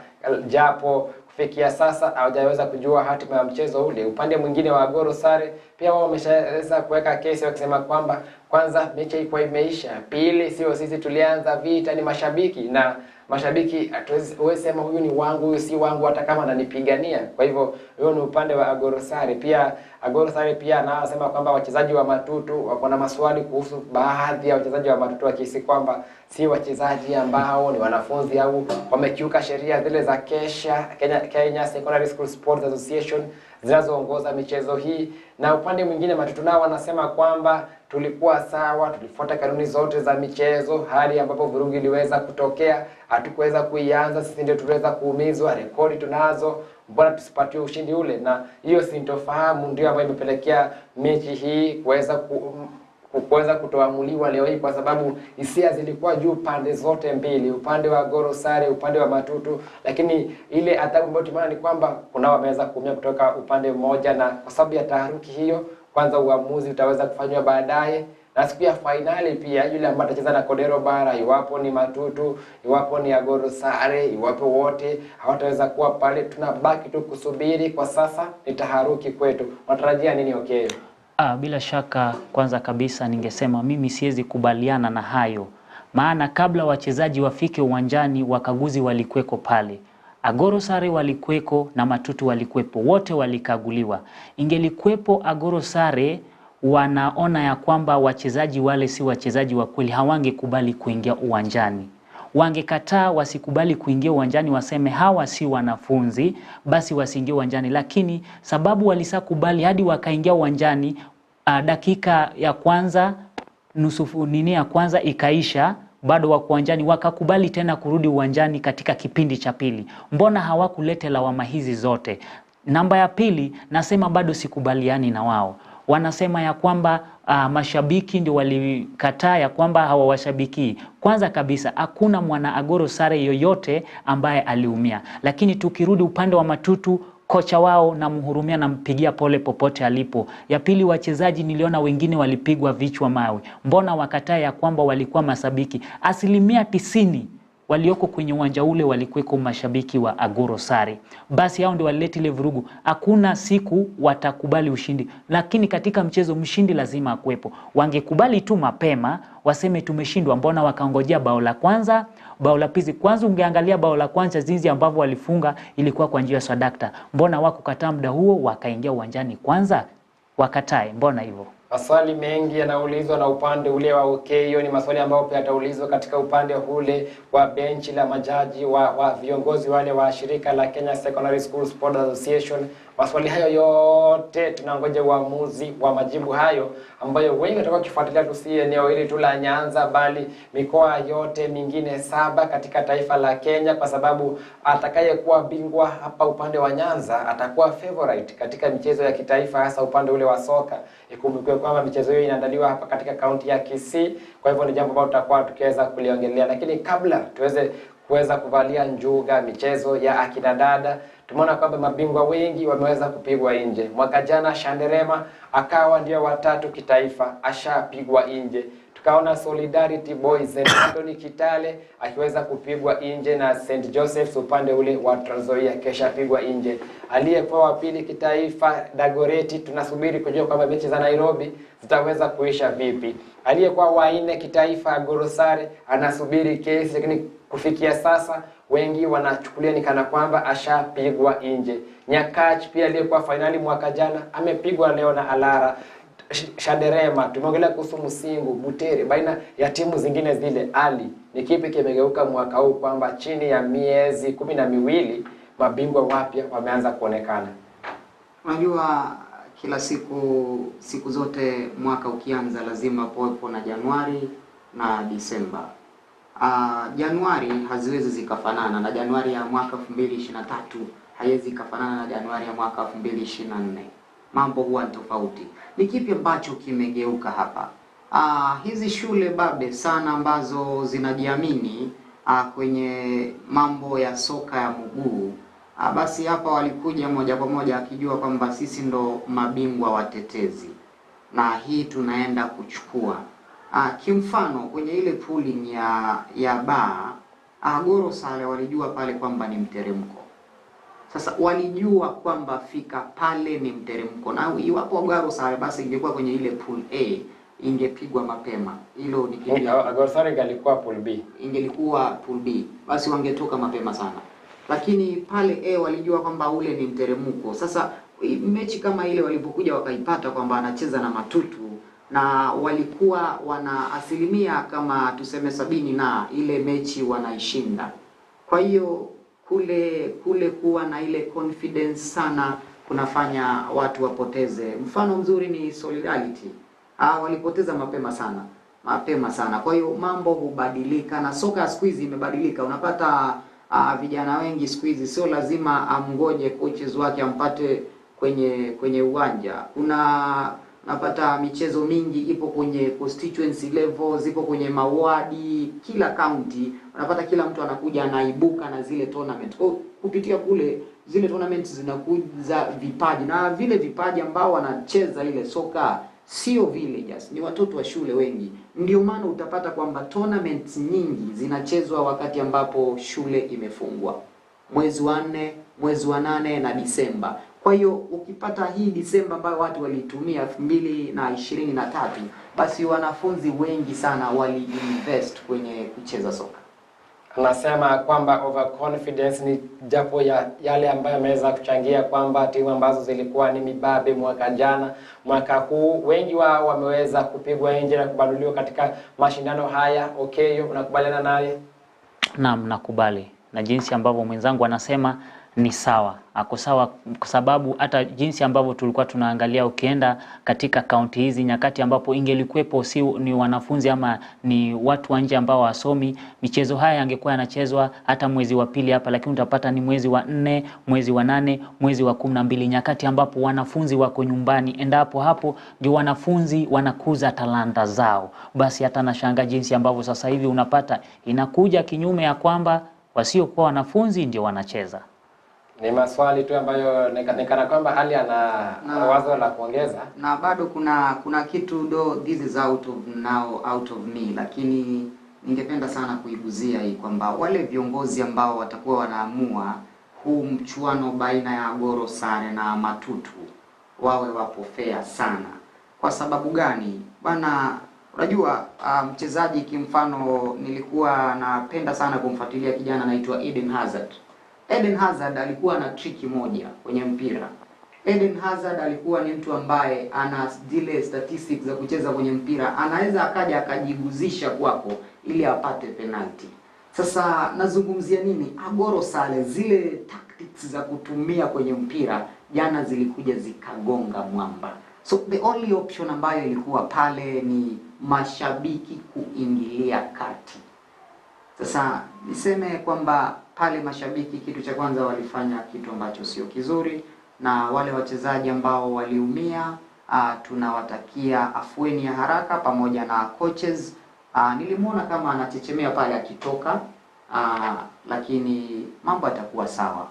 japo kufikia sasa hawajaweza kujua hatima ya mchezo ule. Upande mwingine wa Agoro Sare pia wao wameshaweza kuweka kesi wakisema kwamba kwanza mechi ilikuwa imeisha, pili sio sisi tulianza vita, ni mashabiki na mashabiki hatuwezi huwezi sema huyu ni wangu huyu si wangu, hata kama ananipigania. Kwa hivyo huyo ni upande wa Agoro Sare. Pia Agoro Sare pia anasema kwamba wachezaji wa Matutu wako na maswali kuhusu baadhi ya wachezaji wa Matutu wakihisi kwamba si wachezaji ambao ni wanafunzi au wamekiuka sheria zile za KESHA, Kenya, Kenya Secondary School Sports Association zinazoongoza michezo hii. Na upande mwingine Matutu nao wanasema kwamba tulikuwa sawa, tulifuata kanuni zote za michezo, hali ambapo vurugu iliweza kutokea, hatukuweza kuianza, sisi ndio tuliweza kuumizwa, rekodi tunazo, mbona tusipatiwe ushindi ule? Na hiyo sintofahamu ndio ambayo imepelekea mechi hii kuweza ku, kuweza kutoamuliwa leo hii kwa sababu hisia zilikuwa juu pande zote mbili, upande wa Goro Sare, upande wa Matutu. Lakini ile adhabu ambayo tumeona ni kwamba kuna wameweza kuumia kutoka upande mmoja, na kwa sababu ya taharuki hiyo, kwanza uamuzi utaweza kufanywa baadaye na siku ya fainali pia yule ambaye atacheza na Kodero Bara, iwapo ni Matutu, iwapo ni Agoro Sare, iwapo wote hawataweza kuwa pale, tunabaki tu kusubiri. Kwa sasa ni taharuki kwetu. Unatarajia nini? Okay. Bila shaka kwanza kabisa ningesema mimi siwezi kubaliana na hayo, maana kabla wachezaji wafike uwanjani wakaguzi walikuweko pale. Agoro Sare walikuweko na Matutu walikuwepo, wote walikaguliwa. Ingelikuwepo Agoro Sare wanaona ya kwamba wachezaji wale si wachezaji wa kweli, hawangekubali kuingia uwanjani. Wangekataa wasikubali kuingia uwanjani, waseme hawa si wanafunzi, basi wasiingie uwanjani. Lakini sababu walisakubali hadi wakaingia uwanjani, dakika ya kwanza nusu nini ya kwanza ikaisha, bado wako uwanjani, wakakubali tena kurudi uwanjani katika kipindi cha pili. Mbona hawakulete lawama hizi zote? Namba ya pili, nasema bado sikubaliani na wao. Wanasema ya kwamba mashabiki ndio walikataa ya kwamba hawawashabikii. Kwanza kabisa hakuna mwana Agoro Sare yoyote ambaye aliumia, lakini tukirudi upande wa Matutu kocha wao namhurumia, nampigia pole popote alipo. Ya pili, wachezaji niliona wengine walipigwa vichwa mawe, mbona wakataa ya kwamba walikuwa mashabiki? 90% walioko kwenye uwanja ule walikuweko mashabiki wa Agoro Sare, basi hao ndio walileta ile vurugu. Hakuna siku watakubali ushindi, lakini katika mchezo mshindi lazima akuwepo. Wangekubali tu mapema waseme tumeshindwa, mbona wakaongojea bao la kwanza, bao la pili? Kwanza ungeangalia bao la kwanza jinsi ambavyo walifunga ilikuwa kwa njia ya swadakta, mbona wakukataa muda huo wakaingia uwanjani kwanza wakatae? Mbona hivyo? Maswali mengi yanaulizwa na upande ule wa OK. Hiyo ni maswali ambayo pia yataulizwa katika upande ule wa benchi la majaji wa viongozi wale wa shirika la Kenya Secondary School Sports Association. Maswali hayo yote tunangoja uamuzi wa majibu hayo ambayo wengi watakuwa wakifuatilia tu, si eneo hili tu la Nyanza, bali mikoa yote mingine 7 katika taifa la Kenya, kwa sababu atakayekuwa bingwa hapa upande wa Nyanza atakuwa favorite katika michezo ya kitaifa, hasa upande ule wa soka. Ikumbukwe kwamba michezo hiyo inaandaliwa hapa katika kaunti ya Kisii. Kwa hivyo ni jambo ambalo tutakuwa tukiweza kuliongelea, lakini kabla tuweze kuweza kuvalia njuga michezo ya akina dada, tumeona kwamba mabingwa wengi wameweza kupigwa nje. Mwaka jana Shanderema akawa ndio watatu kitaifa, ashapigwa nje. Tukaona Solidarity Boys St Anthony Kitale akiweza kupigwa nje na St Joseph's upande ule wa Trans Nzoia kesha pigwa nje. Aliyekuwa wa pili kitaifa Dagoretti, tunasubiri kujua kwamba mechi za Nairobi zitaweza kuisha vipi. Aliyekuwa wa nne kitaifa Gorosare anasubiri kesi, lakini kufikia sasa wengi wanachukulia ni kana kwamba ashapigwa nje. Nyakach pia aliyekuwa fainali mwaka jana amepigwa leo na Alara. Shanderema, tumeongelea kuhusu Musingu, Butere, baina ya timu zingine zile. Ali, ni kipi kimegeuka mwaka huu kwamba chini ya miezi 12 mabingwa wapya wameanza kuonekana? Unajua, kila siku, siku zote mwaka ukianza lazima pawepo na Januari na Disemba. Januari haziwezi zikafanana na Januari ya mwaka 2023 haiwezi ikafanana na Januari ya mwaka 2024. Mambo huwa ni tofauti. Ni kipi ambacho kimegeuka hapa? Hizi shule babe sana ambazo zinajiamini kwenye mambo ya soka ya mguu basi hapa walikuja moja kwa moja akijua kwamba sisi ndo mabingwa watetezi na hii tunaenda kuchukua. Kimfano kwenye ile pooling ya ba Goro Sale walijua pale kwamba ni mteremko. Sasa walijua kwamba fika pale ni mteremko, na iwapo Goro Sale basi ingekuwa kwenye ile pool A ingepigwa mapema. Hilo ni kitu Goro Sare ingalikuwa pool B, ingelikuwa pool B basi wangetoka mapema sana, lakini pale A walijua kwamba ule ni mteremko. Sasa mechi kama ile walipokuja wakaipata kwamba anacheza na Matutu na walikuwa wana asilimia kama tuseme 70 na ile mechi wanaishinda. Kwa hiyo kule kuwa na ile confidence sana kunafanya watu wapoteze. Mfano mzuri ni Solidarity. Walipoteza mapema sana, mapema sana. Kwa hiyo mambo hubadilika na soka ya siku hizi imebadilika. Unapata vijana wengi siku hizi sio lazima amngoje coaches wake ampate kwenye uwanja. Kuna unapata michezo mingi ipo kwenye constituency level, zipo kwenye mawadi, kila county unapata kila mtu anakuja anaibuka na zile tournament. Kwa kupitia kule zile tournament zinakuza vipaji, na vile vipaji ambao wanacheza ile soka sio villagers, ni watoto wa shule wengi. Ndio maana utapata kwamba tournaments nyingi zinachezwa wakati ambapo shule imefungwa, mwezi wa 4, mwezi wa 8 na Disemba. Kwa hiyo ukipata hii Disemba ambayo watu walitumia 2023, basi wanafunzi wengi sana waliinvest kwenye kucheza soka. Anasema kwamba overconfidence ni japo ya yale ambayo yameweza kuchangia kwamba timu ambazo zilikuwa ni mibabe mwaka jana, mwaka huu wengi wao wameweza kupigwa nje na kubaduliwa katika mashindano haya. Okay, unakubaliana naye? Naam, nakubali na jinsi ambavyo mwenzangu anasema ni sawa, ako sawa, kwa sababu hata jinsi ambavyo tulikuwa tunaangalia, ukienda katika kaunti hizi nyakati ambapo ingelikuwepo si ni wanafunzi ama ni watu wa nje ambao wasomi, michezo haya yangekuwa yanachezwa hata mwezi wa pili hapa, lakini utapata ni mwezi wa 4, mwezi wa 8, mwezi wa 12, nyakati ambapo wanafunzi wako nyumbani. Endapo hapo ndio wanafunzi wanakuza talanta zao. Basi hata nashangaa jinsi ambavyo sasa hivi unapata inakuja kinyume ya kwamba wasiokuwa wanafunzi ndio wanacheza. Ni maswali tu ambayo nikana kwamba hali ana wazo la kuongeza. Na bado kuna kitu do this is out of now, out of me, lakini ningependa sana kuiguzia hii kwamba wale viongozi ambao watakuwa wanaamua huu mchuano baina ya Goro Sare na Matutu wawe wapo fair sana. Kwa sababu gani bana? Unajua, mchezaji kimfano, nilikuwa napenda sana kumfuatilia kijana anaitwa Eden Hazard. Eden Hazard alikuwa na triki moja kwenye mpira. Eden Hazard alikuwa ni mtu ambaye ana zile statistics za kucheza kwenye mpira, anaweza akaja akajiguzisha kwako ili apate penalty. Sasa nazungumzia nini? Agoro Sale, zile tactics za kutumia kwenye mpira jana zilikuja zikagonga mwamba. So the only option ambayo ilikuwa pale ni mashabiki kuingilia kati. Sasa niseme kwamba pale mashabiki, kitu cha kwanza walifanya kitu ambacho sio kizuri, na wale wachezaji ambao waliumia, tunawatakia afueni ya haraka pamoja na coaches. Nilimuona kama anachechemea pale akitoka, lakini mambo yatakuwa sawa.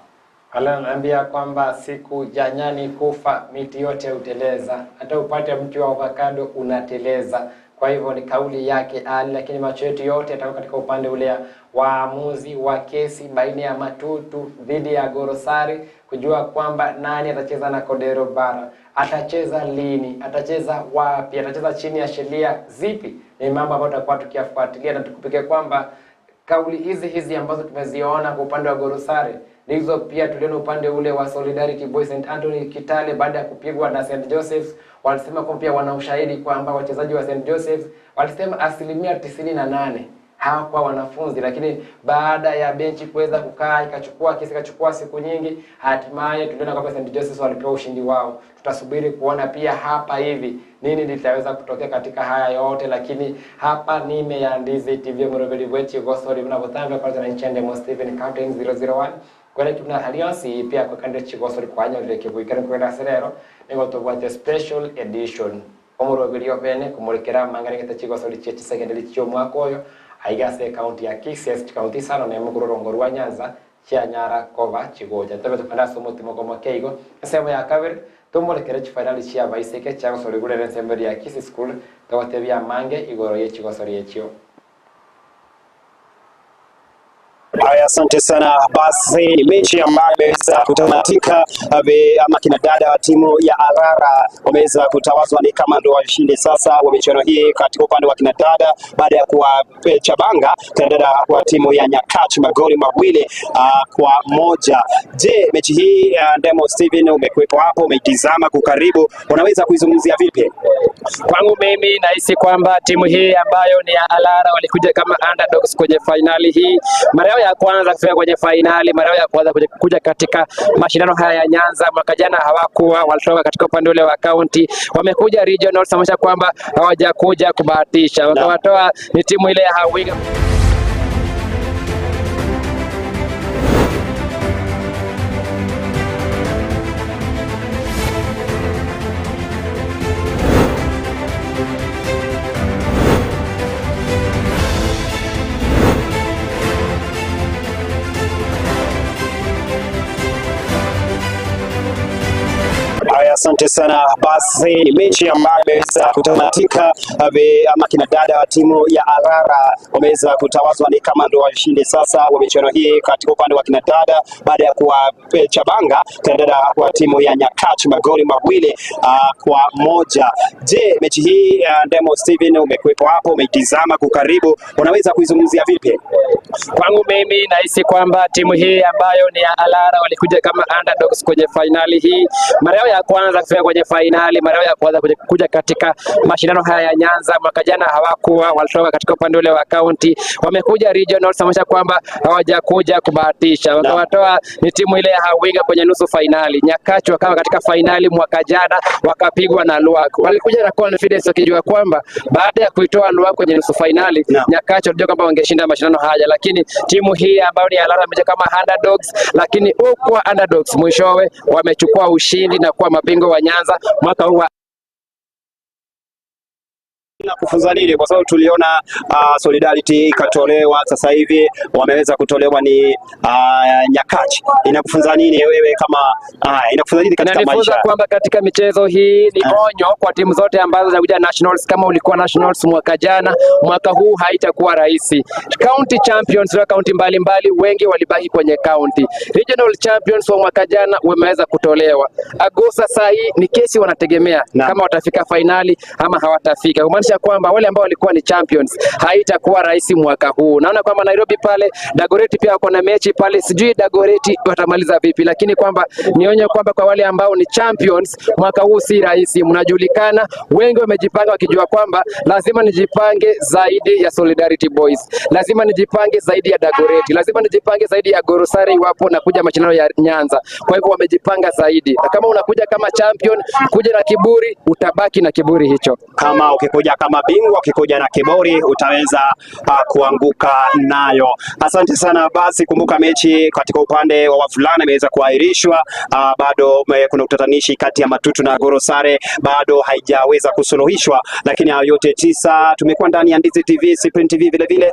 Ananiambia kwamba siku ya nyani kufa miti yote huteleza, hata upate mti wa avocado unateleza. Kwa hivyo ni kauli yake Ali, lakini macho yetu yote yatakuwa katika upande ule waamuzi wa kesi baina ya Matutu dhidi ya Gorosari, kujua kwamba nani atacheza na Kodero Bara, atacheza lini, atacheza wapi, atacheza chini ya sheria zipi. Ni mambo ambayo tutakuwa tukiyafuatilia na tukupike kwamba kauli hizi hizi ambazo tumeziona kwa upande wa Gorosari Ndizo pia tuliona upande ule wa Solidarity Boys St Anthony Kitale baada ya kupigwa na St Joseph's, walisema kwamba pia wana ushahidi kwamba wachezaji wa St Joseph's walisema 98% hawakuwa wanafunzi, lakini baada ya benchi kuweza kukaa ikachukua kesi ikachukua siku nyingi, hatimaye tuliona kwamba St Joseph's walipewa ushindi wao. Tutasubiri kuona pia hapa hivi nini litaweza kutokea katika haya yote, lakini hapa nime ya Ndizi TV muroberi bwechi gosori mnavotamba kwa na nchende mo Stephen Captain 001 kwere tuna alliance pia kwa kande chigosori kwanya vile kuikare kwenda serero nigo tobwate special edition omuroberi obene kumurekera mangare gete chigosori che secondary chio mwaka oyo aigase county ya Kisii county sana na mukurorongo rwa Nyanza chianyara koba chigoja tebe tukanda somo timo koma keigo ensemo ya kabere tumurekere chifinali chia baiseke chiagosori gurere ensemo ya Kisii School togotebia mange igoro ye chigosori echio. Haya, asante sana. Basi ni mechi ambayo imeweza kutamatika ama kina dada wa timu ya Arara wameweza kutawazwa ni kama ndio washindi sasa wa michuano hii katika upande wa kina dada baada ya kuwachabanga kina dada wa timu ya Nyakach magoli 2-1. Je, mechi hii Ndemo Steven, umekuwepo hapo, umeitizama kwa karibu, unaweza kuizungumzia vipi? Kwangu mimi nahisi kwamba timu hii ambayo ni ya Alara walikuja kama underdogs kwenye fainali hii. Mara yao ya kwanza kufika kwenye fainali, mara yao ya kwanza kuja katika mashindano haya ya Nyanza. Mwaka jana hawakuwa, walitoka katika upande ule wa county, wamekuja regional, samanisha kwamba hawajakuja kubahatisha, wakawatoa ni timu ile ya Hawiga. Haya, asante sana. Basi ni mechi ambayo imeweza kutamatika ama kina dada wa timu ya Arara wameweza kutawazwa ni kama ndio washindi sasa wa michuano hii katika upande wa kina dada baada ya kuwachabanga kina dada wa timu ya Nyakach magoli 2-1. Je, mechi hii Ndemo Steven, umekuwepo hapo, umeitizama kwa karibu, unaweza kuizungumzia vipi? Kwangu mimi nahisi kwamba timu hii ambayo ni ya Alara walikuja kama underdogs kwenye fainali hii. Mara yao ya kwanza kufika kwenye fainali, mara yao ya kwanza kuja katika mashindano haya ya Nyanza. Mwaka jana hawakuwa, walitoka katika upande ule wa county, wamekuja regional, samanisha kwamba hawajakuja kubahatisha, wakawatoa ni timu ile ya Hawinga kwenye nusu fainali. Nyakach wakawa katika fainali mwaka jana wakapigwa na Luak. Walikuja na confidence wakijua kwamba baada ya kuitoa Luak kwenye nusu fainali, Nyakach walijua kwamba wangeshinda mashindano haya, lakini timu hii ambayo ni Alara imekuja kama underdogs, lakini huko underdogs mwishowe wamechukua ushindi na kuwa mabingwa wa Nyanza mwaka huu. Na kufunza nini? Kwa sababu tuliona Solidarity ikatolewa, sasa hivi wameweza kutolewa ni Nyakach. Inakufunza nini wewe kama inakufunza nini katika Inanifunza maisha? kwamba katika michezo hii ni onyo kwa timu zote ambazo zinakuja nationals. Kama ulikuwa nationals mwaka jana, mwaka huu haitakuwa rahisi. County champions wa county mbalimbali wengi walibaki kwenye county. Regional champions wa mwaka jana wameweza kutolewa. Agosa saa hii ni kesi wanategemea kama watafika fainali ama hawatafika. Kumaanisha kwamba wale ambao walikuwa ni champions haitakuwa rahisi mwaka huu. Naona kwamba Nairobi pale Dagoretti pia wako na mechi pale, sijui Dagoretti watamaliza vipi, lakini kwamba nionye kwamba kwa wale ambao ni champions mwaka huu si rahisi. Mnajulikana, wengi wamejipanga wakijua kwamba lazima nijipange zaidi ya Solidarity Boys, lazima nijipange zaidi ya Dagoretti, lazima nijipange zaidi ya Gorosari iwapo nakuja mashindano ya Nyanza. Kwa hivyo wamejipanga zaidi, na kama unakuja kama champion, kuja na kiburi, utabaki na kiburi hicho. Kama ukikuja kama bingwa, ukikuja na kiburi utaweza kuanguka nayo. Asante sana. Basi kumbuka mechi katika upande wa wavulana imeweza kuahirishwa. Bado kuna utatanishi kati ya Matutu na Gorosare bado haijaweza kusuluhishwa, lakini hayo yote tisa, tumekuwa ndani ya Ndizi TV, Cyprian TV vile vile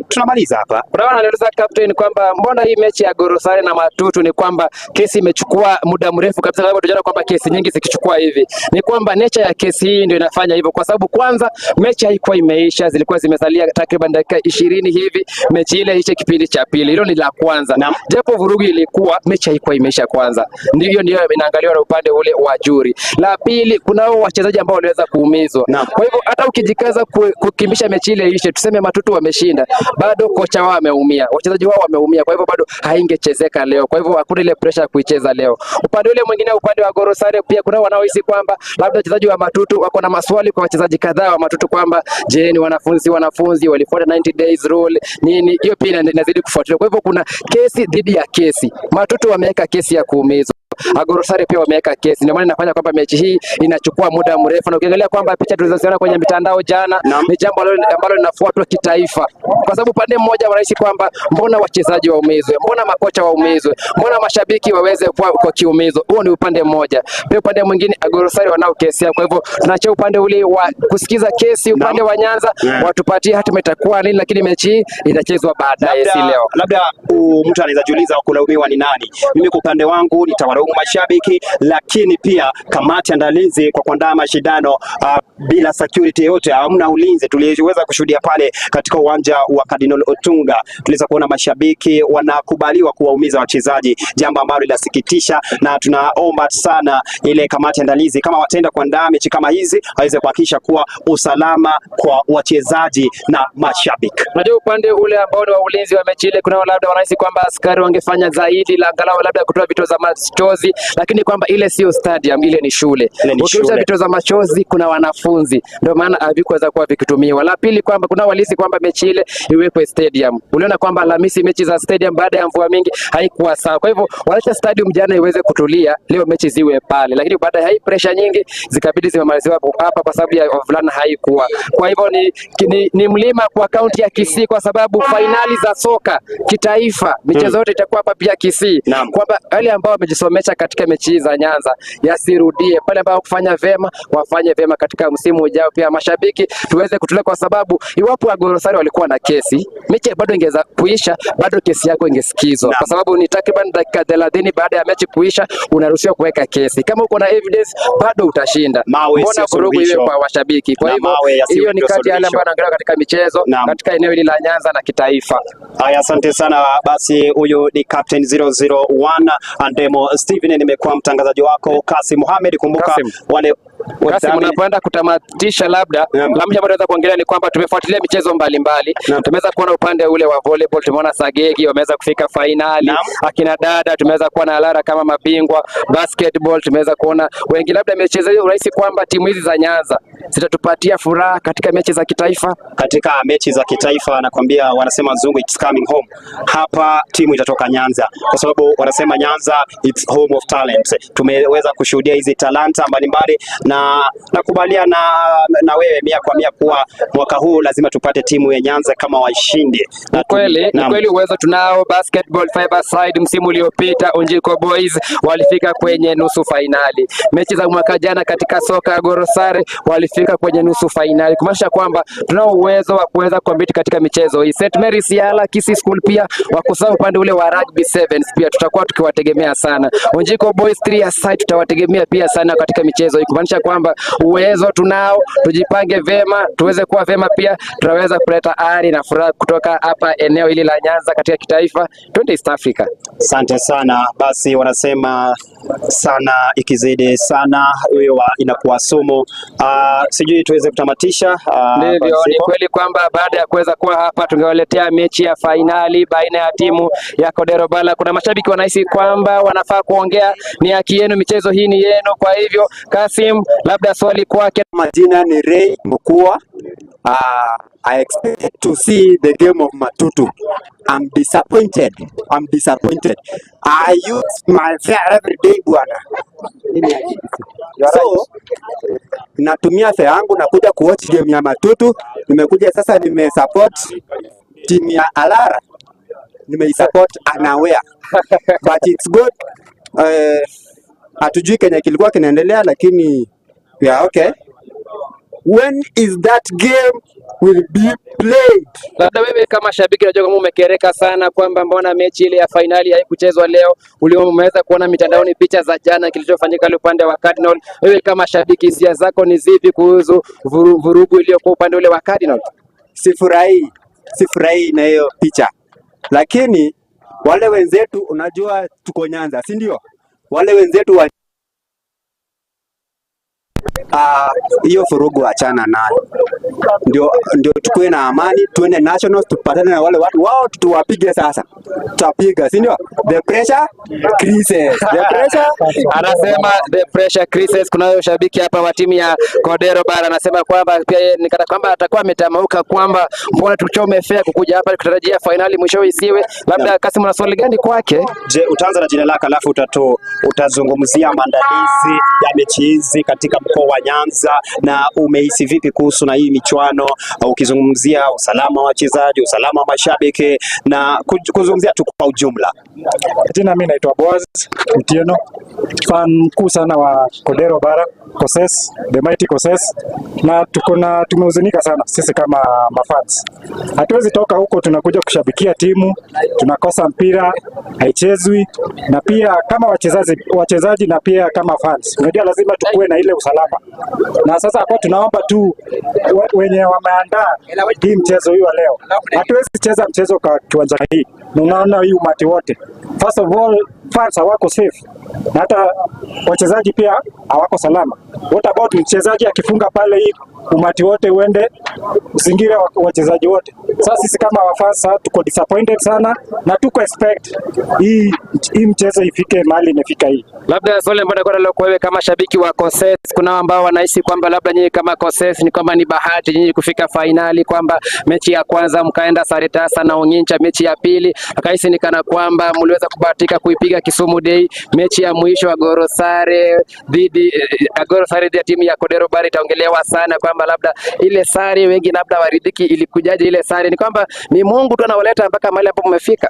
tunamaliza hapa. Unaona, anaeleza captain kwamba mbona hii mechi ya Gorosare na Matutu ni kwamba kesi imechukua muda mrefu kabisa, sababu tunaona kwamba kesi nyingi zikichukua hivi ni kwamba nature ya kesi hii ndio inafanya hivyo, kwa sababu sababu kwanza mechi haikuwa imeisha, zilikuwa zimesalia takriban dakika 20 hivi mechi ile ishe kipindi cha pili. Hilo ni la kwanza, japo vurugu ilikuwa, mechi haikuwa imeisha kwanza. Ndiyo ndio inaangaliwa na upande ule wa juri. La pili, kunao wachezaji ambao waliweza kuumizwa. Kwa hivyo hata ukijikaza kukimbisha mechi ile ishe, tuseme Matutu wameshinda, bado kocha wao ameumia, wachezaji wao wameumia, kwa hivyo bado haingechezeka leo. Kwa hivyo hakuna ile pressure ya kuicheza leo. Upande ule mwingine, upande wa Gorosare, pia kuna wanaohisi kwamba labda wachezaji wa Matutu wako na maswali kwa wachezaji kadhaa wa Matutu kwamba je, ni wanafunzi walifuata 90 days rule nini? Hiyo pia inazidi kufuatiliwa. Kwa hivyo kuna kesi dhidi ya kesi. Matutu wameweka kesi ya kuumizwa. Agorosare pia wameweka kesi, ndio maana inafanya kwamba mechi hii inachukua muda mrefu, na ukiangalia kwamba picha tulizoziona kwenye mitandao jana ni jambo ambalo linafuatwa kitaifa, kwa sababu upande mmoja wanahisi kwamba mbona wachezaji waumizwe, mbona makocha waumizwe, mbona mashabiki waweze kuwa kwa kiumizo. Huo ni upande mmoja. Pia upande mwingine Agorosare wanao kesi yao, kwa hivyo tunaachia upande ule wa kusikiza kesi upande wa Nyanza watupatie hatima itakuwa nini, lakini mechi hii itachezwa baadaye, si leo. Labda mtu anaweza jiuliza kulaumiwa ni nani? Mimi kwa upande wangu nitawalaumu mashabiki, lakini pia kamati andalizi kwa kuandaa mashindano bila security yote, hamna ulinzi. Tuliweza kushuhudia pale katika uwanja wa Cardinal Otunga, tuliweza kuona mashabiki wanakubaliwa kuwaumiza wachezaji, jambo ambalo linasikitisha, na tunaomba sana ile kamati andalizi kama wataenda kuandaa mechi kama hizi waweze kuhakikisha kuwa usalama kwa wachezaji na mashabiki. Unajua, upande ule ambao ni wa ulinzi wa mechi ile, kuna labda wanahisi kwamba askari wangefanya zaidi, la angalau labda kutoa vitoza machozi, lakini kwamba ile sio stadium, ile ni shule. Ukirusha vitoza machozi kuna wanafunzi, ndio maana havikuweza kuwa vikitumiwa. La pili kwamba kuna walisi kwamba mechi ile iwekwe stadium. Uliona kwamba Alhamisi mechi za stadium baada ya mvua mingi haikuwa sawa. Kwa hivyo wanaacha stadium jana iweze kutulia, leo mechi ziwe pale, lakini baada ya hii pressure nyingi zikabidi zimemaliziwa hapa kwa sababu ya wavulana haikuwa. Kwa hivyo ni mlima kwa kaunti ya Kisii kwa sababu fainali za soka kitaifa michezo yote itakuwa hapa pia Kisii, kwamba wale ambao wamejisomesha katika mechi za Nyanza yasirudie, pale ambao kufanya vema wafanye vema katika msimu ujao. Pia mashabiki tuweze kutulia, kwa sababu iwapo Agorosari walikuwa na kesi, mechi bado ingeweza kuisha, bado kesi yako ingesikizwa, kwa sababu ni takriban dakika 30 baada ya mechi kuisha unaruhusiwa kuweka kesi. Kama uko na evidence bado utashinda. Mbona vurugu iwe kwa washabiki? Kwa hivyo hiyo ni kati ya yale ambayo yanaangaliwa katika michezo katika eneo hili la Nyanza na kitaifa. Haya, asante sana. Basi huyu ni Captain 001 Andemo Steven, nimekuwa mtangazaji wako Kasim Mohamed. Kumbuka Kasim. wale Kasim, unapoenda kutamatisha, labda la mwisho ambalo tunaweza kuongelea ni kwamba tumefuatilia michezo mbalimbali. Tumeweza kuona upande ule wa volleyball, tumeona Sagegi wameweza kufika fainali, akina dada tumeweza kuona Alara kama mabingwa, basketball tumeweza kuona wengi. Labda michezo hiyo urahisi kwamba timu hizi za Nyanza zitatupatia furaha katika mechi za kitaifa. Katika mechi za kitaifa nakwambia, wanasema wazungu it's coming home. Hapa timu itatoka Nyanza kwa sababu wanasema Nyanza it's home of talent. Tumeweza kushuhudia hizi talanta mbalimbali, na nakubaliana na wewe 100% kuwa mwaka huu lazima tupate timu ya Nyanza kama washindi. Ni kweli, ni kweli uwezo tunao. Basketball five side msimu uliopita Onjiko Boys walifika kwenye nusu fainali. Mechi za mwaka jana katika soka Gorosare walifika kwenye nusu fainali, kumaanisha kwamba tunao uwezo wa kuweza kucompete katika michezo hii. St Mary's Yala, Kisii School pia wakusaa upande ule wa rugby sevens pia tutakuwa tukiwategemea sana. Onjiko Boys 3 aside tutawategemea pia sana katika michezo hii, kumaanisha kwamba uwezo tunao, tujipange vema, tuweze kuwa vema, pia tunaweza kuleta ari na furaha kutoka hapa eneo hili la Nyanza katika kitaifa, twende East Africa. Asante sana. Basi wanasema sana ikizidi sana hiyo inakuwa sumu. Sijui tuweze kutamatisha. Ndivyo, ni kweli kwamba baada ya kuweza kuwa hapa tungewaletea mechi ya fainali baina ya timu ya Kodero Bala. Kuna mashabiki wanahisi kwamba wanafaa kuongea, ni haki yenu, michezo hii ni yenu. Kwa hivyo Kasim, labda swali kwake. Majina ni Ray Mukua. I expected to see the game of Matutu. I'm disappointed. I'm disappointed. I use my fare every day bwana. So natumia fare yangu nakuja kuwatch game ya Matutu. Nimekuja sasa nimesupport timu ya Alara. Nimeisupport unaware. But it's good. Hatujui kenye kilikuwa kinaendelea lakini we are okay. When is that game will be played? Labda wewe kama shabiki unajua kama umekereka sana kwamba mbona mechi ile ya fainali haikuchezwa leo. Umeweza kuona mitandaoni picha za jana kilichofanyika ile upande wa Cardinal. Wewe kama shabiki, hisia zako ni zipi kuhusu vurugu iliyokuwa upande ule wa Cardinal? Sifurahi, sifurahi na hiyo picha, lakini wale wenzetu, unajua tuko Nyanza, si ndio? Wale wenzetu wa hiyo furugu achana nayo, ndio tukue na amani, tuende nationals, tupatane na wale watu wao, tuwapige sasa, tutapiga, si ndio? The pressure creases, the pressure Anasema the pressure creases. Kunayo shabiki hapa wa timu ya Kodero Bara anasema kwamba pia yeye ni kana kwamba atakuwa ametamauka kwamba mbona tuchome fea kukuja hapa kutarajia fainali mwishowe isiwe. Labda Kasim, una swali gani kwake? Je, utaanza na jina lako alafu utazungumzia maandalizi ya mechi hizi katika mkoa wa Nyanza na umehisi vipi kuhusu na hii michuano, ukizungumzia usalama wa wachezaji, usalama wa mashabiki na kuzungumzia tu kwa ujumla. Jina mimi naitwa Boaz Mtieno, fan mkuu sana wa Kodero Bara, Koses, the mighty Koses, na tuko na tumehuzunika sana sisi kama mafans. Hatuwezi toka huko tunakuja kushabikia timu, tunakosa mpira, haichezwi, na pia kama wachezaji na pia kama fans, unajua lazima tukue na ile usalama. Na sasa hapo tunaomba tu wenye wameandaa hii mchezo hii wa leo, hatuwezi cheza mchezo kwa kiwanja hii, na unaona hii umati wote. First of all, fans hawako safe na hata wachezaji pia hawako salama. What about mchezaji akifunga pale, hii umati wote uende uzingira wachezaji wote. Sasa sisi kama wafans tuko disappointed sana na tuko expect hii mchezo ifike mahali imefika hii. Labda swali ambalo nataka nalo kwa wewe kama shabiki wa Koses, kuna ambao wanahisi kwamba labda nyinyi kama Koses ni kwamba ni bahati nyinyi kufika fainali, kwamba mechi ya kwanza mkaenda sare tasa na Ongincha, mechi ya pili akahisi ni kana kwamba mliweza kubahatika kuipiga Kisumu Day, mechi ya mwisho Agoro sare dhidi Agoro sare dhidi ya timu ya Kodero Bar itaongelewa sana kwamba labda ile sare wengi labda waridhiki, ilikujaje ile sare? Ni kwamba ni Mungu tu anawaleta mpaka mahali hapo mmefika.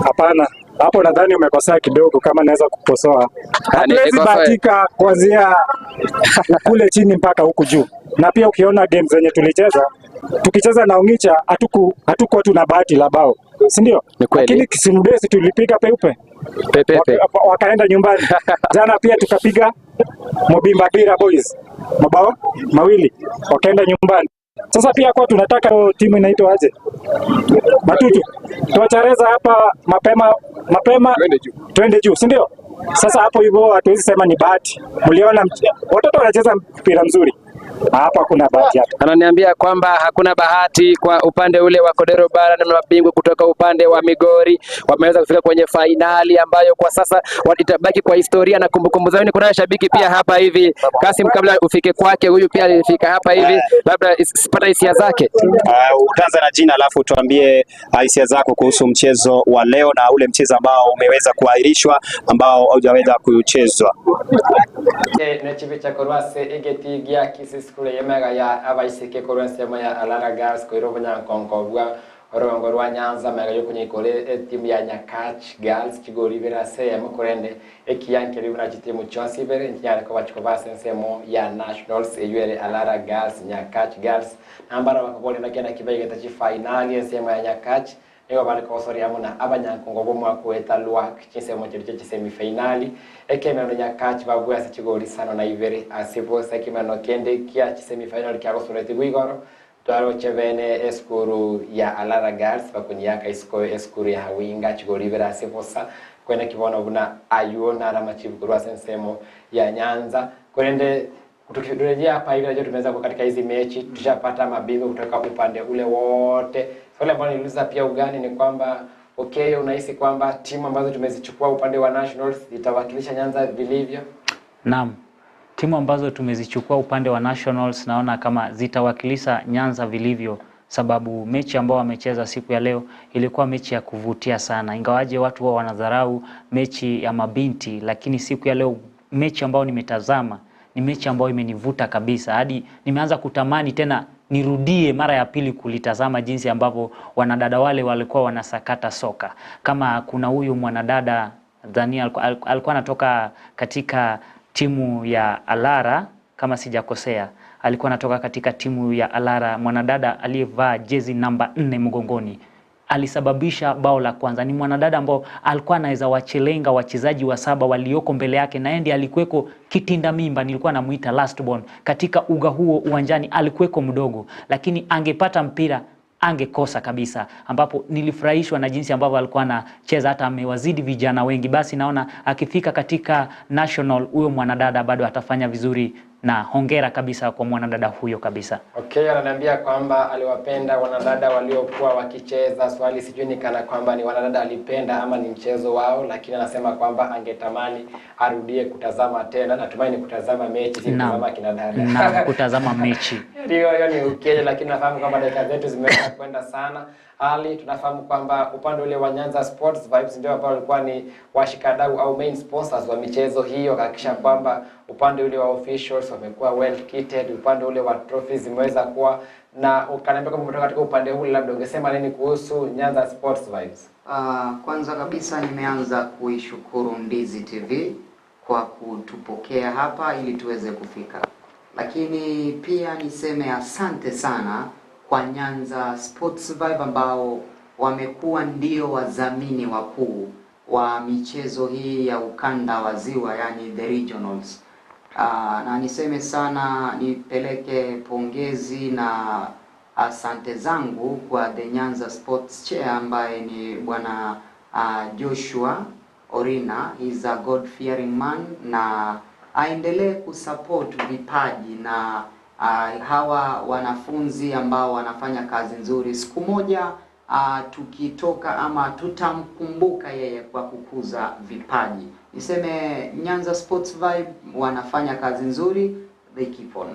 Hapana, hapo nadhani umekosea kidogo, kama naweza kukosoa. Hatuwezi Nikosoe. bahatika kuanzia kule chini mpaka huku juu, na pia ukiona games zenye tulicheza, tukicheza na Ongicha hatukuwa tuna bahati la bao, si ndio? Ni kweli. Lakini Kisumu Day tulipiga peupe Pepepe. Wakaenda nyumbani. Jana pia tukapiga Mobimba Bira Boys mabao mawili, wakaenda nyumbani. Sasa pia kwa tunataka timu inaitwa aje? Matutu. Tuwachareza hapa mapema mapema, twende juu, si ndio? Sasa hapo hivyo hatuwezi sema ni bahati. Mliona watoto wanacheza mpira mzuri. Hapa kuna bahati hapa. Ananiambia kwamba hakuna bahati kwa upande ule wa Kodero Bara na mabingwa kutoka upande wa Migori wameweza kufika kwenye fainali ambayo kwa sasa itabaki kwa historia na kumbukumbu zao. Ni kuna shabiki pia hapa hivi, Kasim, kabla ufike kwake, huyu pia alifika hapa hivi, labda pata hisia zake. Utaanza na jina alafu tuambie hisia zako kuhusu mchezo wa leo na ule mchezo ambao umeweza kuahirishwa ambao haujaweza kuchezwa. Nechibicha korwase egetigia Kisii School yemega ya abaiseke korwa ensemo ya Alara Girls koiro bonyankonko bwa orongo rwa Nyanza mega yokunyikore timu ya Nyakach Girls chigori bera semo korende ekiyanke ribuna chitimu chonsi bere nkyare ko bachiko base ensemo ya Nationals eyuere Alara Girls Nyakach Girls nambara bakobole na kena kibegeta chi finali ensemo ya Nyakach nigo bari kosoria muna abanyankongo bo mwaka weta lwak chinsemo chiri che semifinali ekemeno Nyakach babwe ase chigori sano na ibere ase bosa ekemeno kende kia semifinali kia gosoreti gwigoro twaro chebene eskuru ya Alara Girls bakunyaka isko eskuru ya Hawinga chigori ibere ase bosa kwenda kibono buna ayuo nara machibu kurwa sensemo ya Nyanza korende tukirejea hapa hivi najua tumeweza kuwa katika hizi mechi tushapata mabingwa kutoka upande ule wote. Swali ambalo niliuliza pia ugani ni kwamba okay, unahisi kwamba timu ambazo tumezichukua upande wa Nationals zitawakilisha Nyanza vilivyo? Naam, timu ambazo tumezichukua upande wa Nationals naona kama zitawakilisha Nyanza vilivyo, sababu mechi ambao wamecheza siku ya leo ilikuwa mechi ya kuvutia sana, ingawaje watu wao wanadharau mechi ya mabinti, lakini siku ya leo mechi ambayo nimetazama ni mechi ambayo imenivuta kabisa, hadi nimeanza kutamani tena nirudie mara ya pili kulitazama jinsi ambavyo wanadada wale walikuwa wanasakata soka. Kama kuna huyu mwanadada dhania alikuwa anatoka katika timu ya Alara kama sijakosea, alikuwa anatoka katika timu ya Alara, mwanadada aliyevaa jezi namba 4 mgongoni alisababisha bao la kwanza. Ni mwanadada ambao alikuwa anaweza wachelenga wachezaji wa saba walioko mbele yake, na yeye ndiye alikuweko kitinda mimba, nilikuwa namuita last born katika uga huo uwanjani. Alikuweko mdogo, lakini angepata mpira angekosa kabisa, ambapo nilifurahishwa na jinsi ambavyo alikuwa anacheza, hata amewazidi vijana wengi. Basi naona akifika katika national, huyo mwanadada bado atafanya vizuri, na hongera kabisa kwa mwanadada huyo kabisa. Okay, ananiambia kwamba aliwapenda wanadada waliokuwa wakicheza. Swali sijui ni kana kwamba ni wanadada alipenda ama ni mchezo wao, lakini anasema kwamba angetamani arudie kutazama tena. Natumai ni kutazama mechi, si Naam. kutazama kina dada. Naam, kutazama mechi. Ndio, hiyo ni ukweli, lakini nafahamu kwamba dakika zetu zimeweza kwenda sana. Hali tunafahamu kwamba upande ule wa Nyanza Sports Vibes ndio ambao walikuwa ni washikadau au main sponsors wa michezo hii, wakahakikisha kwamba upande ule wa officials wamekuwa well kitted, upande ule wa trophies zimeweza kuwa na ukaniambia kwamba umetoka katika upande ule, labda ungesema nini kuhusu Nyanza Sports Vibes? Kwanza kabisa nimeanza kuishukuru Ndizi TV kwa kutupokea hapa ili tuweze kufika, lakini pia niseme asante sana kwa Nyanza Sports Vibe ambao wamekuwa ndio wadhamini wakuu wa michezo hii ya ukanda wa Ziwa, yani the regionals. Na niseme sana, nipeleke pongezi na asante zangu kwa the Nyanza Sports Chair ambaye ni bwana Joshua Orina. He's a God fearing man na aendelee kusupport vipaji na hawa wanafunzi ambao wanafanya kazi nzuri. Siku moja tukitoka ama tutamkumbuka yeye kwa kukuza vipaji. Niseme Nyanza Sports Vibe wanafanya kazi nzuri, they keep on.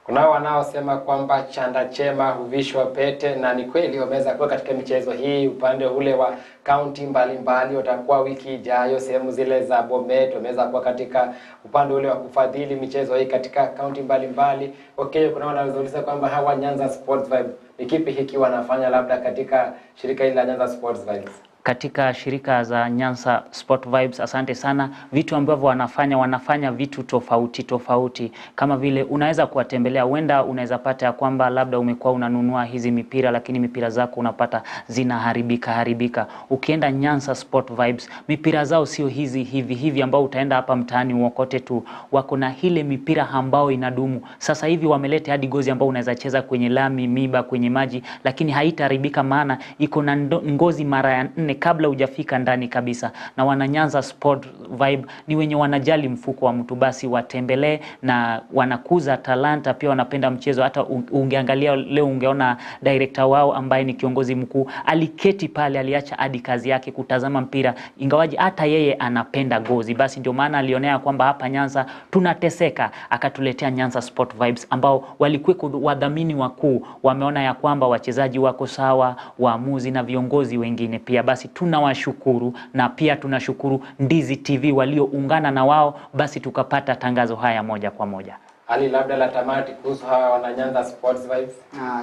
Kunao wanaosema kwamba chanda chema huvishwa pete, na ni kweli wameweza kuwa katika michezo hii upande ule wa kaunti mbalimbali, watakuwa wiki ijayo sehemu zile za Bomet, wameweza kuwa katika upande ule wa kufadhili michezo hii katika kaunti mbalimbali. Okay, kuna wanaouliza kwamba hawa Nyanza Sports Vibe ni kipi hiki wanafanya labda katika shirika hili la Nyanza Sports Vibes? Katika shirika za Nyanza Sport Vibes, asante sana. Vitu ambavyo wanafanya, wanafanya vitu tofauti tofauti, kama vile unaweza kuwatembelea, huenda unaweza pata ya kwamba labda umekuwa unanunua hizi mipira, lakini mipira zako unapata zinaharibika haribika. Ukienda Nyanza Sport Vibes, mipira zao sio hizi hivi hivi ambao utaenda hapa mtaani uokote tu, wako na ile mipira ambao inadumu. Sasa hivi wameleta hadi gozi ambao unaweza cheza kwenye lami, miba, kwenye maji, lakini haitaharibika, maana iko na ngozi mara ya 4 kabla hujafika ndani kabisa. Na wana Nyanza Sport Vibe ni wenye wanajali mfuko wa mtu, basi watembelee, na wanakuza talanta pia, wanapenda mchezo. Hata ungeangalia leo, ungeona director wao ambaye ni kiongozi mkuu aliketi pale, aliacha hadi kazi yake kutazama mpira, ingawaji hata yeye anapenda gozi. Basi ndio maana alionea kwamba hapa Nyanza tunateseka, akatuletea Nyanza Sport Vibes ambao walikuwa wadhamini wakuu, wameona ya kwamba wachezaji wako sawa, waamuzi na viongozi wengine pia. Basi tunawashukuru na pia tunashukuru Ndizi TV walioungana na wao, basi tukapata tangazo haya moja kwa moja. Ali, labda la tamati kuhusu hawa wana Nyanza Sports Vibes?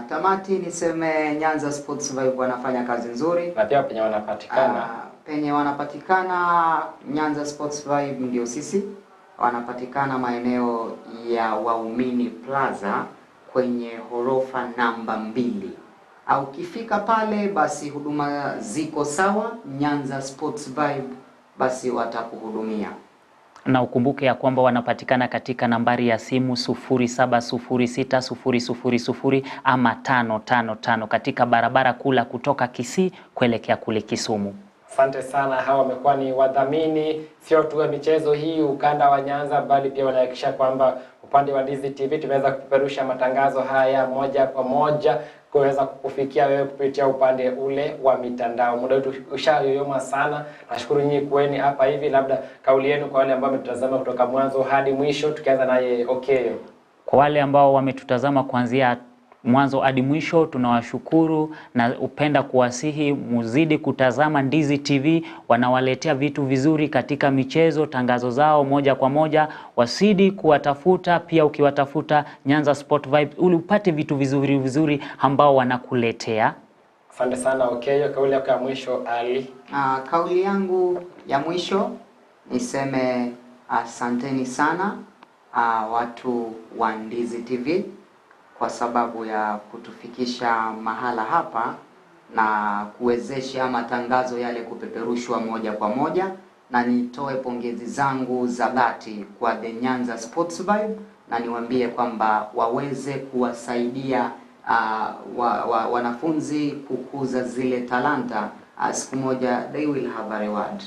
Tamati niseme Nyanza Sports Vibe wanafanya kazi nzuri na pia penye wanapatikana. Penye wanapatikana Nyanza Sports Vibe ndio sisi, wanapatikana maeneo ya Waumini Plaza kwenye horofa namba 2. Au ukifika pale basi huduma ziko sawa, Nyanza Sports Vibe basi watakuhudumia. Na ukumbuke ya kwamba wanapatikana katika nambari ya simu 07060000 ama 555 katika barabara kula kutoka Kisii kuelekea kule Kisumu. Asante sana. Hawa wamekuwa ni wadhamini sio tu wa michezo hii ukanda wa Nyanza, bali pia wanahakikisha kwamba upande wa Ndizi TV tumeweza kupeperusha matangazo haya moja kwa moja kuweza kukufikia wewe kupitia upande ule wa mitandao. Muda wetu ushayoyoma sana. Nashukuru nyinyi kuweni hapa hivi, labda kauli yenu kwa wale ambao wametutazama kutoka mwanzo hadi mwisho, tukianza naye Okeyo. Kwa wale ambao wametutazama kuanzia mwanzo hadi mwisho, tunawashukuru na upenda kuwasihi muzidi kutazama Ndizi TV, wanawaletea vitu vizuri katika michezo, tangazo zao moja kwa moja. Wasidi kuwatafuta, pia ukiwatafuta Nyanza Sport Vibe ili upate vitu vizuri vizuri ambao wanakuletea. Asante sana Okeyo, kauli yako ya mwisho Ali. Kauli yangu ya mwisho niseme asanteni sana watu wa Ndizi TV. kwa sababu ya kutufikisha mahala hapa na kuwezesha matangazo yale kupeperushwa moja kwa moja, na nitoe pongezi zangu za dhati kwa The Nyanza Sports Vibe na niwaambie kwamba waweze kuwasaidia wa, wa, wanafunzi kukuza zile talanta. Siku moja they will have a reward.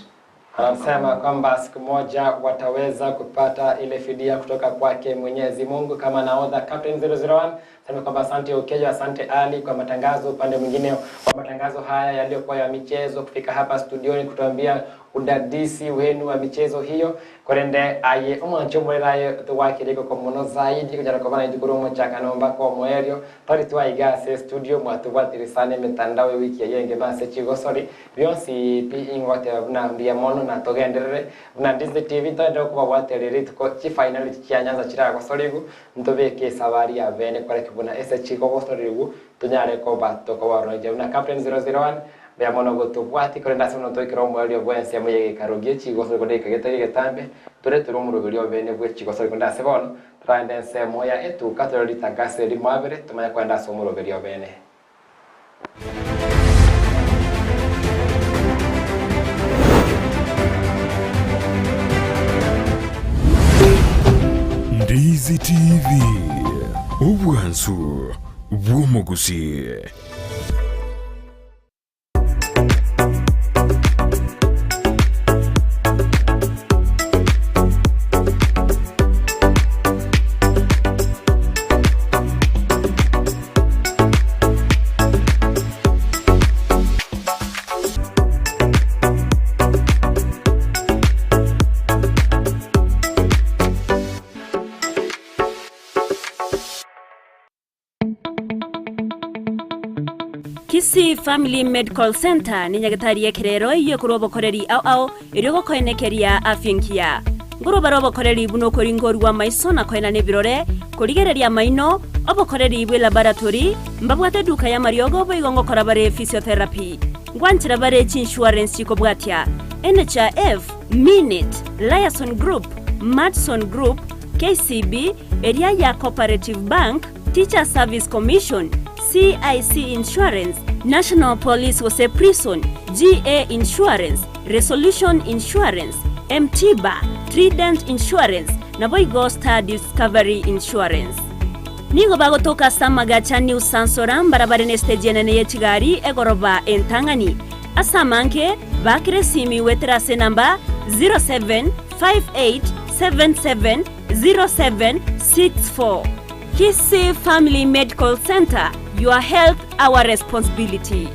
Anasema kwamba siku moja wataweza kupata ile fidia kutoka kwake Mwenyezi Mungu. Kama nahodha Captain 001 sema kwamba asante Okejo, asante Ali kwa matangazo. Upande mwingine wa matangazo haya yaliyokuwa ya michezo, kufika hapa studioni kutuambia udadisi wenu wa michezo hiyo korende aye omwancho omoreraye twakiriko komono zaidi konyara koba na rituko romochakano mpaka omoerio tori twaiga ase studio mwatobwatirisane emitandao ewiki eye engima ase chigosori bionsi pi ingoteba buna mbuya mono na togenderere buna Ndizi TV ntoenderere kobabwateria rituko chifinali chia Nyanza chiragosoriwu ntobeke esabari ya bene koreki buna ase chigogosoriwu tonyare koba tokobaroria buna Captain 001 Mbuya mono gotobwati, korende ase bono toikere omoerio bw'ensemo y'egeikaro gie chigosori korende geika getari egetambe, tore tore omoroberio obene bwe chigosori korende ase bono toragende ensemo ya etuka tore ritangasa erimo abere tomanye kogenda ase omoroberio obene. Ndizi TV, obwansu bw'omogusii. Kisii Family Medical Centre ne nyagetari y'ekerero eyio ekorwa obokoreri ao ao erio gokoenekeria afya engiya. Nkorwa bare obokoreri buna okoringorwa amaiso na koenana ebirore, korigereria amaino, obokoreri bwe laboratory, mbabwate eduka y'amariogo boigo ngokora bare physiotherapy. Ngwanchera bare chiinsurance chikobwatia, NHIF, Minit, Liason Group, Madison Group, KCB, eria ya Cooperative Bank, Teachers Service Commission, CIC Insurance, National Police gose Prison, GA Insurance, Resolution Insurance, M-Tiba, Trident Insurance, naboigo Star Discovery Insurance. Nigo bagotoka ase amagacha New Sansora mbarabare nesiteji enene ye chigari egoroba entang'ani. Ase amange, baakera esimi goetera ase enamba 0758770764. Kisii Family Medical Centre, your health our responsibility.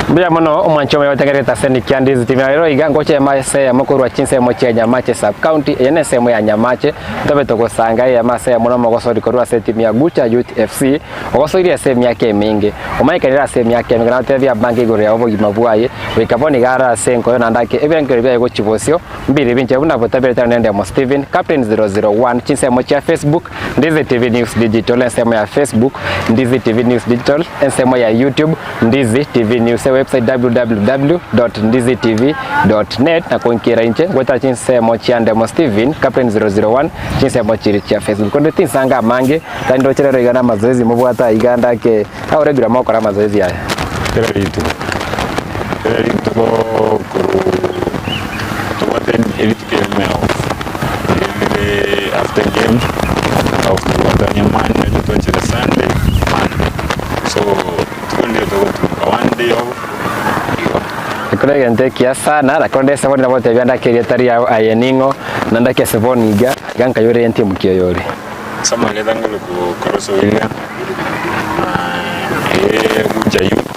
Mbuya mono omwanchi omoya otegererete ase Nikia Ndizi TV. Na rero iga ngocha ema ase eyemo korwa chinsemo chia Nyamache sub county, eye nensemo ya Nyamache, ntobe togosanga eyemo ase eyemo nomogosori korwa ase etimu ya Gucha Youth FC, ogosoirie ase emiaka emenge. Omanyekanire ase emiaka emenge na gotebia abange igoro ya obogima bwaye, goika bono iga are ase enkoyo naende ake ebirengererio biaye gochia bosio mbiri binche buna botaberete nende Ndemo Stephen, Captain 001, chinsemo chia Facebook, Ndizi TV News Digital, ensemo ya Facebook, Ndizi TV News Digital, ensemo ya YouTube, Ndizi TV News, ewebsite www.ndizitv.net na konkera inche goetera chinsemo chia Ndemo Stephen, Captain 001, chinsemo chiri chia Facebook. Konde tinsanga amange, tari ndoche rero iga na amazoezi mobwate aiga ndake Ao regular mogokora amazoezi aya? Kera rituko, kera rituko korwa tobwate ebituko ebimeo bire after game tobwate onye Monday onye twachire Sunday, Monday so rituko ndire togotuka one day off igo. Ekero egento ekiya sana, lakini onde ase bono nagotebia ndake erieta riao aye ning'o, na ndake ase bono iga, iga nkayore entimu ki oyore. Ase amageta ngore korosa William, na Gucha Youth,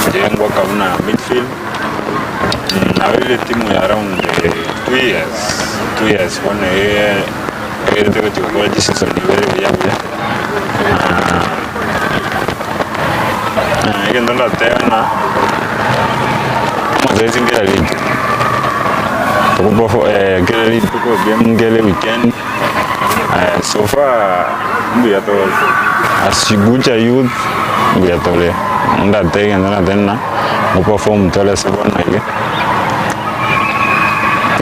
inche ngoaka buna midfield, nabeire etimu ya around 2 years, 2 years bono. Ekero togochia gokora chiseason ibere buya buya, egento ndatebe ng'a amazoezi nkera rituko, togo kera rituko egame kera eweekend, so far mbuya tore. As Gucha youth mbuya tore, ndatebe egento ndatebe ng'a ngoperform tore ase bono iga,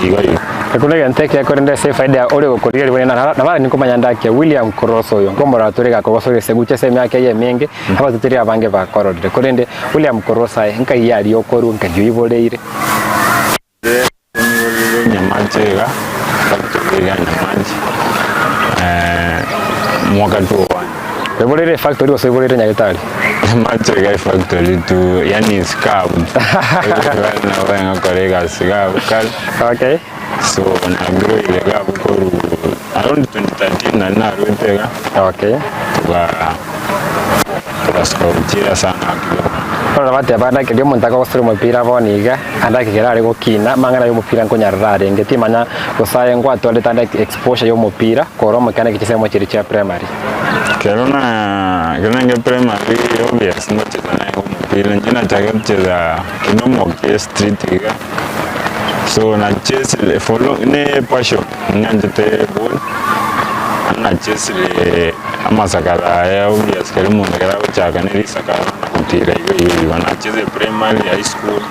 igo igo. Ekio negento ekiya korende ase efaida ya ore gokorigereria buna naro nabo nikomanya ndakia William Cross oyo nkomorora tore gakogosora esegucha ase emiaka eye emenge abateteri abange bakororire korende William Cross aye nkai aria okorwa nkai oiboreire. Inche niborire Nyamache iga, factory iga Nyamache, mwaka 2001. Oiboreire efactory gose oiboreire nyagetari? Nyamache iga efactory tu yaani sikabu nabo ngokora egasi iga abwo kare. Okay. So nagroire iga abwo korwa around 2013 nari narwete iga. Okay. Tuga tugasuka gochiera sana kidogo. Bono bateba ng'a ekeria omonto akogosera omopira bono iga, ande ekero are gokina, amang'ana ya omopira nkonyarora arenge, timanya gose aye ngwatwarete ande exposure ya omopira korwa omokene gochia chinsemo chiria chia primary. Ekero na ekero naenge primary obvious ngocheza naye omopira, inche nachaka gocheza kende omoke street iga, so nachesire for long ne passion nyanchete ball, nachesire amasakara aya obvious kera omonto ekero agochaka ne risakara na gotira igo igo igo, nachesire primary, high school.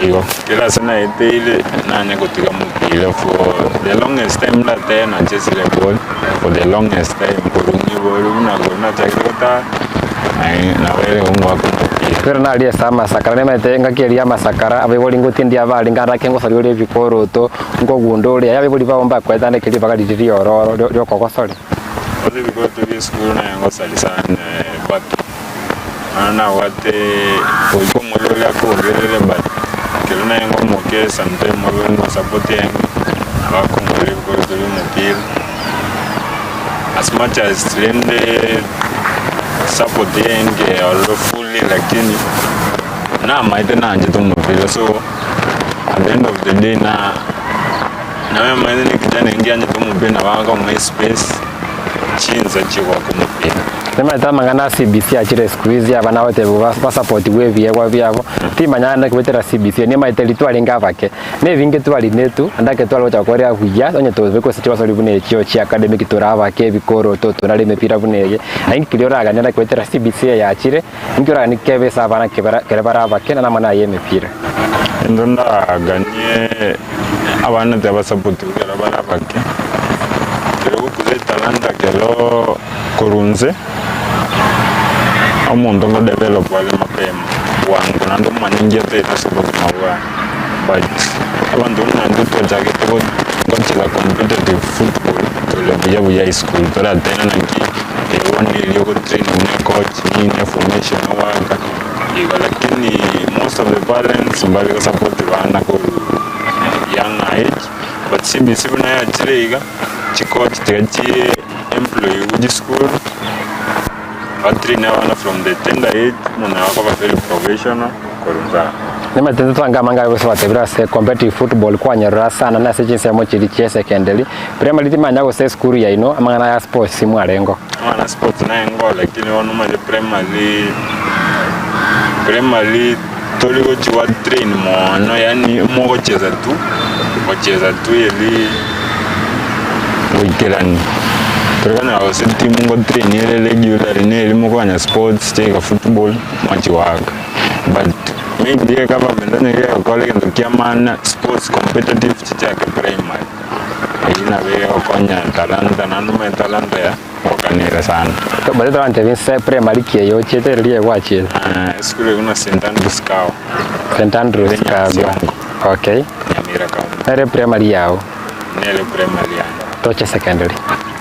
Igo kera ase naeteire nanye gotiga omopira for the longest time ndatebe nachesire ball for the longest time korwa niboru buna korwa nachakire gotara naye nabeire ngoaka omopira. Ekero naria ase amasakara nimanyete engaki eria y'amasakara abaibori ngotindia abarenge arake ngosoria ore ebikoroto, nkogunda ore aye abaibori bao mbakoete ande ekero ribaga riria riororo riokogosoria. Ase ebikoroto bia esukuru naye ngosaria sana but. Nonya nabwate goika omorero oria akogerere but ekero naye ngomokia sometime obe ng'a support enge nabo akongorera ebikoroto bia omopira as much as rende support enge ororo fully lakini namaete nanchete omopira so at the end of the day na namaete na ekijana ngianchete omopira nabo akomoa espace chinsa chigoaka omopira. Nimanyete amang'ana a CBC achire siku hizi abana bagotebiwa basapotigwe ebiegwa biabo, timanya naende goetera CBC nimanyete riria twarenge abake, na ebinge twarinetu naende ake tware gocha gokorera buya onye tobekwa ase chigosori buna echio chia academic tore abake ebikoroto tonare emepira buna eye, lakini keria oraganie naki goetera CBC eye yachire, ninki oraganie kebe ase abana kere bare abake na namang'ana aya emepira. Intwe ndaganie abana tibasapotigwe ekero bare abake, ekero ogokuza etalanta ekero. Korwa inse, omonto ngodevelop are mapema bwango naende omanye inki ataete ase obogima bwaye. But abanto buna intwe twachagete go gocheza competitive football tore buya buya high school toratebe naki bono erio ogotrain buna ecoach nini eformation ogoaka igo lakini most of the parents mbare gosupport bana korwa young age but CBC buna yachire iga chicoach tiga chie. Employee chisukuru batraine abana from the tender age omonto nabo akoba very professional korwa inse aa. Nimanyete ntitwange amang'ana aye gose batebire ase competitive football kwanyerora sana na ase chinsemo chiria chia secondary, primary timanya gose esukuru yaino amang'ana aya sports mwarengo. Amang'ana sports naye lakini bono omanyete primary, primary tori gochia gwatrain mono yaani mogocheza tu, gocheza tu erii goikerania. Tori konyora gose etimu ngotrain ere regularly neri mokoganya sports chiaika football mwachia goaka. But maybe egovernment onye gegokora egento kia maana sports competitive chichake primary, eyio nabo egokonya talanta naende omanye talanta ya. Gokanire sana. Baria torantebie inse primary ki eye ochiete riria eye gwachiete? Esukuru eye buna St Andrews Kawa. St Andrews Ere Kagwa. Nyansiongo. Okay. Nyamira County. Nere primary yao? Nere primary yane. Toche secondary?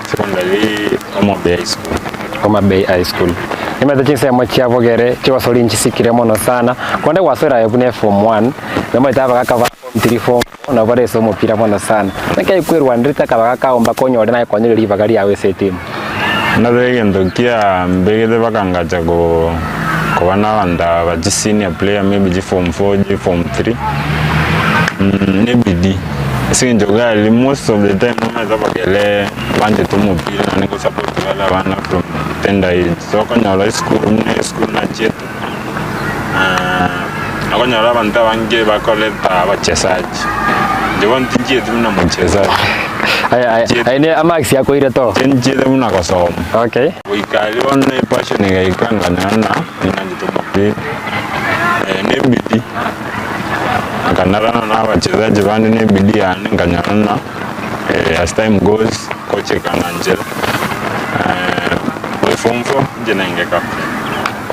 Secondary Homa Bay High School. Homa Bay High School. Nimanyete chinsemo chia bogere chigosori nchisikire mono sana, konde gwasoire aye buna eform one, nomanyete abagaka ba form three, form four nabo bare ase omopira mono sana. Naki aye kwerwanerete akabagaka kao mpaka onyore naye kwanyore ribaga riao ase etimu? Nabo egento kiambegete bakangacha ko koba na abanto aba chi senior player maybe chi form four chi form three, nebidii. Ase eng'encho gari most of the time nomanyete abagere banchete omopira naende gosupport bare abana from tender age. So okonyora esukuru buna esukuru nachiete okonyora abanto abange bakoreta abachesaji, inche bono tinchieti buna mochesaji. Aya aya Nchiete- aye ne amarks akoire to. Inche nchiete buna gosoma. Okay. Goika aria bono epassion egaika nkanyora ng'a ninanchete omopira, na ebidii, nkanarana na abachesaji bande na ebidii yane nkanyora ng'a as time goes gochika na nchera by form four inche nenge captain.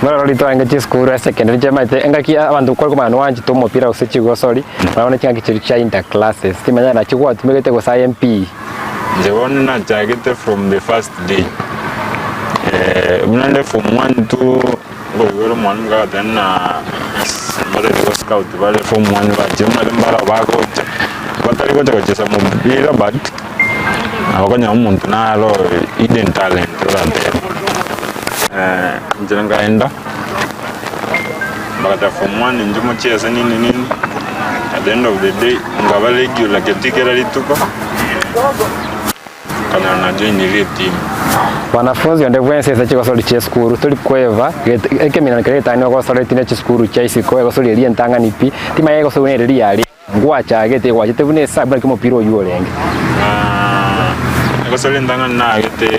Bono rori twarenge chisukuru ase secondary chiamaete engaki abanto kware komanya nwanchete omopira gose chigosori, bono chingaki chiria chia inter classes timanya naki gwatumegete gose aye mpi. Inche bono nachagete from the first day, buna nde form one two nkoigwera omwalimu kagoteba ng'a mbatagete go scout bare form one bachire omanyete mbaro bagocha, batari gocha gochesa omopira but nabo okonyora omonto naro hidden talent oratebe. Inche nkaenda, bagateba form one inche mochiese nini nini, at the end of the day nkaba regular keti kera rituko, nkanyora na joinire etimu. Wanafunzi onde bwensi ase chigosori chia esukuru tori kweba ekeminano keria getang'ani ogosoreti ne chisukuru chia isiko egosori eria entang'ani pi timanya egosori buna eria riarenge ngwachagete gwachete buna esabu naki omopira oywo orenge. Egosori entang'ani nagete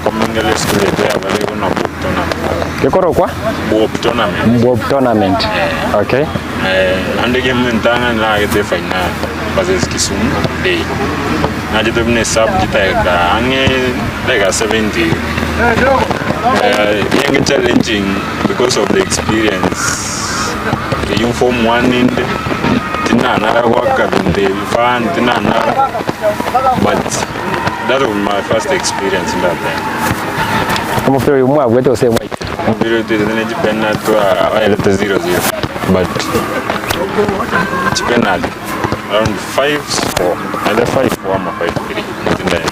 komengera esukuru yaito yabare buna Bob Tournament. Gekorokwa? Bob Tournament. Bob Tournament. Okay. Naende egame entang'ani nagete efainali versus Kisumu Day. Nachete buna esabu chidakika ang'e dakika 70 iga. Eyenge challenging because of the experience eywo form one inde tinanara goaka binto ebi fan tinanara but that was my first experience ndateba. Omopira oyo mwabuete gose mwaitire? Omopira oyo twaitete ne chipenalty twaerete zero zero but chipenalty around 5 4 either 5 4 ama 5 3 tindanyora.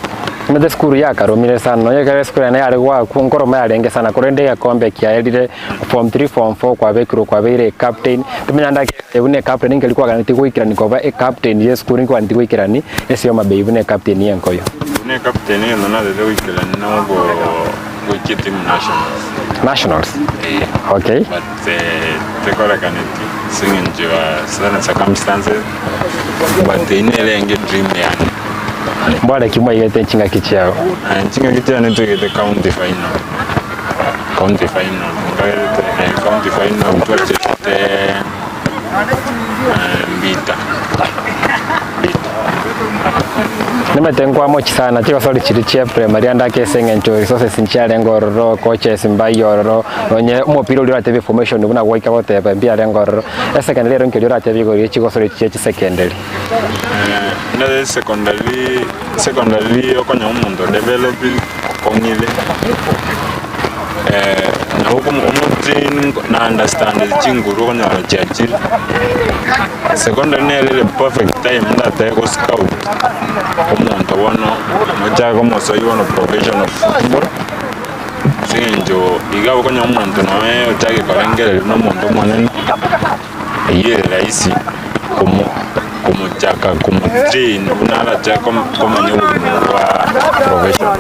Omanyete esukuru yakaromire sana nonya ekero esukuru yane yare goakwa nkoroma yarenge sana korende egekombe kiaerire form 3 form 4 kwabekirwe kwabeire ecaptain timanya ndake buna ecaptain nkeri kwaganetie goikerani koba ecaptain ya esukuru nkwaneti goikerani ase Homa Bay buna ecaptain ya enkoyo. Buna ecaptain egento natete goikerani nogo goikia etimu nationals. Nationals? Eh. Okay. But eh, tekorekaneti ase eng'encho ya certain circumstances but eyio nere enge dream yane. Mbore ki mwaigete chingaki chiao? Chingaki chiane twaigete county final, county final nkagerete county final twachete Mbita, Mbita. Nimanyete nkwamochi sana chigosori chiria chia primary ande ake ase eng'encho resources nchiarenge ororo, coaches mbai ororo, nonye omopira oria oratebe formation buna gwaika goteba mbiarenge ororo. Esecondary ero nkeria oratebe igoro ye chigosori echi chia chisecondary. Ndare secondary, secondary okonyora omonto odevelopire okong'ire nabo omotrain na understand chinguru okonyora chiachire. Secondary nere ere perfect time ndatebe go scout omonto bono mochake komosoi bono professional football ase eng'encho iga okonyora omonto nonye ochake korengereria buna omonto omonene. Eyio ere rahisi komochaka komotrain buna arache komanya obogima bwa professional.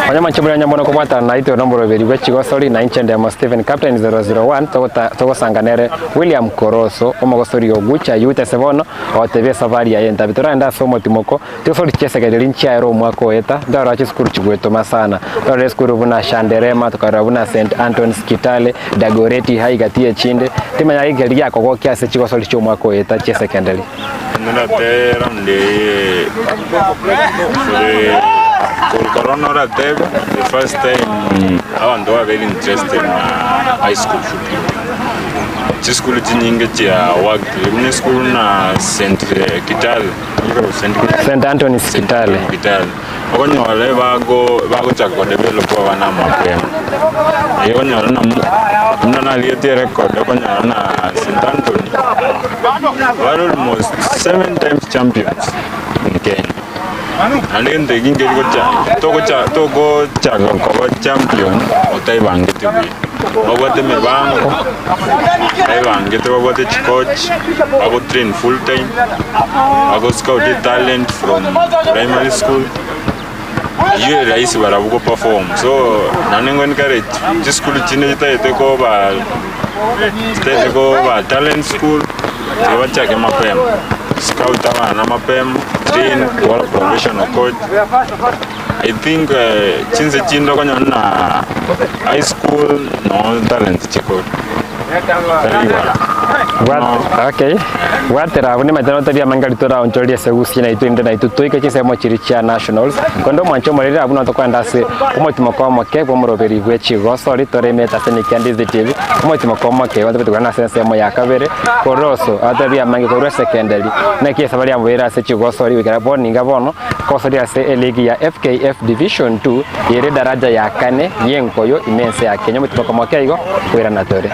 Onye omonche buna nyambono kobwatana naitwe nomoroberi bwe chigosori na inche Ndemo Stephen Captain 001 togota togosanga nere William Koroso omogosori o Gucha Youth ase bono ogotebia esafari yaye entabe toragende ase omotimoko Chigosori chi'esekereri nchiaere omwaka oeta, ntarora chisukuru chigwetoma sana. Torore esukuru buna Shanderema, tokarora buna St Anthony's Kitale, Dagoretti High gati y'echinde. Timanya gaki keria giakogokia ase chigosori chi'omwaka oeta chi'esekenderi. Norate round eye for corona oratebe the first time abanto babeire interested na high school football. Chisukuru chinyinge chia worked buna esukuru buna St Kitale. St Anthony's Kitale. Kitale. Okonyora ebago bagochaka kodevelop abana amapema. Erio okonyora na buna narigetie erecord okonyora na St Anthony bare almost seven times champions in Kenya. Naende egento eki nkeri gocha togocha togochaka koba champion otaebangeti buya. Babwate emebango, baebangete babwate chicoach, bago train full time, bago scout etalent from primary school, eywo ere rahisi barabwo go perform. So naende nigo encourage chisukuru chinde chitagete koba chitagete koba talent school, tiga bachake mapema, scout abana mapema, train, kora professional coach. I think chinse chinde okonyora buna high school noo talent chikoro tari igoro. Okay, bwatera abwo nimanyete notebi amange aria toraonchorerie ase gusii naitwe inde naitwe toike chinsemo chiria chia nationals. Korende omwancho omoriri abwo nabo tokoenda ase omotimoko omoke bw'omoroberi bwe chigosori toremete ase Nikia Ndizi TV, omotimoko omoke igo tobete korana ase ensemo ya kabere, koroso atebi amange korwa esekenderi, naki esaba riamobeire ase chigosori goikera bono niga bono. Kosoria ase eligi ya FKF Division 2 ere daraja ya kane y'enkoyo ime ense ya Kenya omotimoko moke igo koirana tore.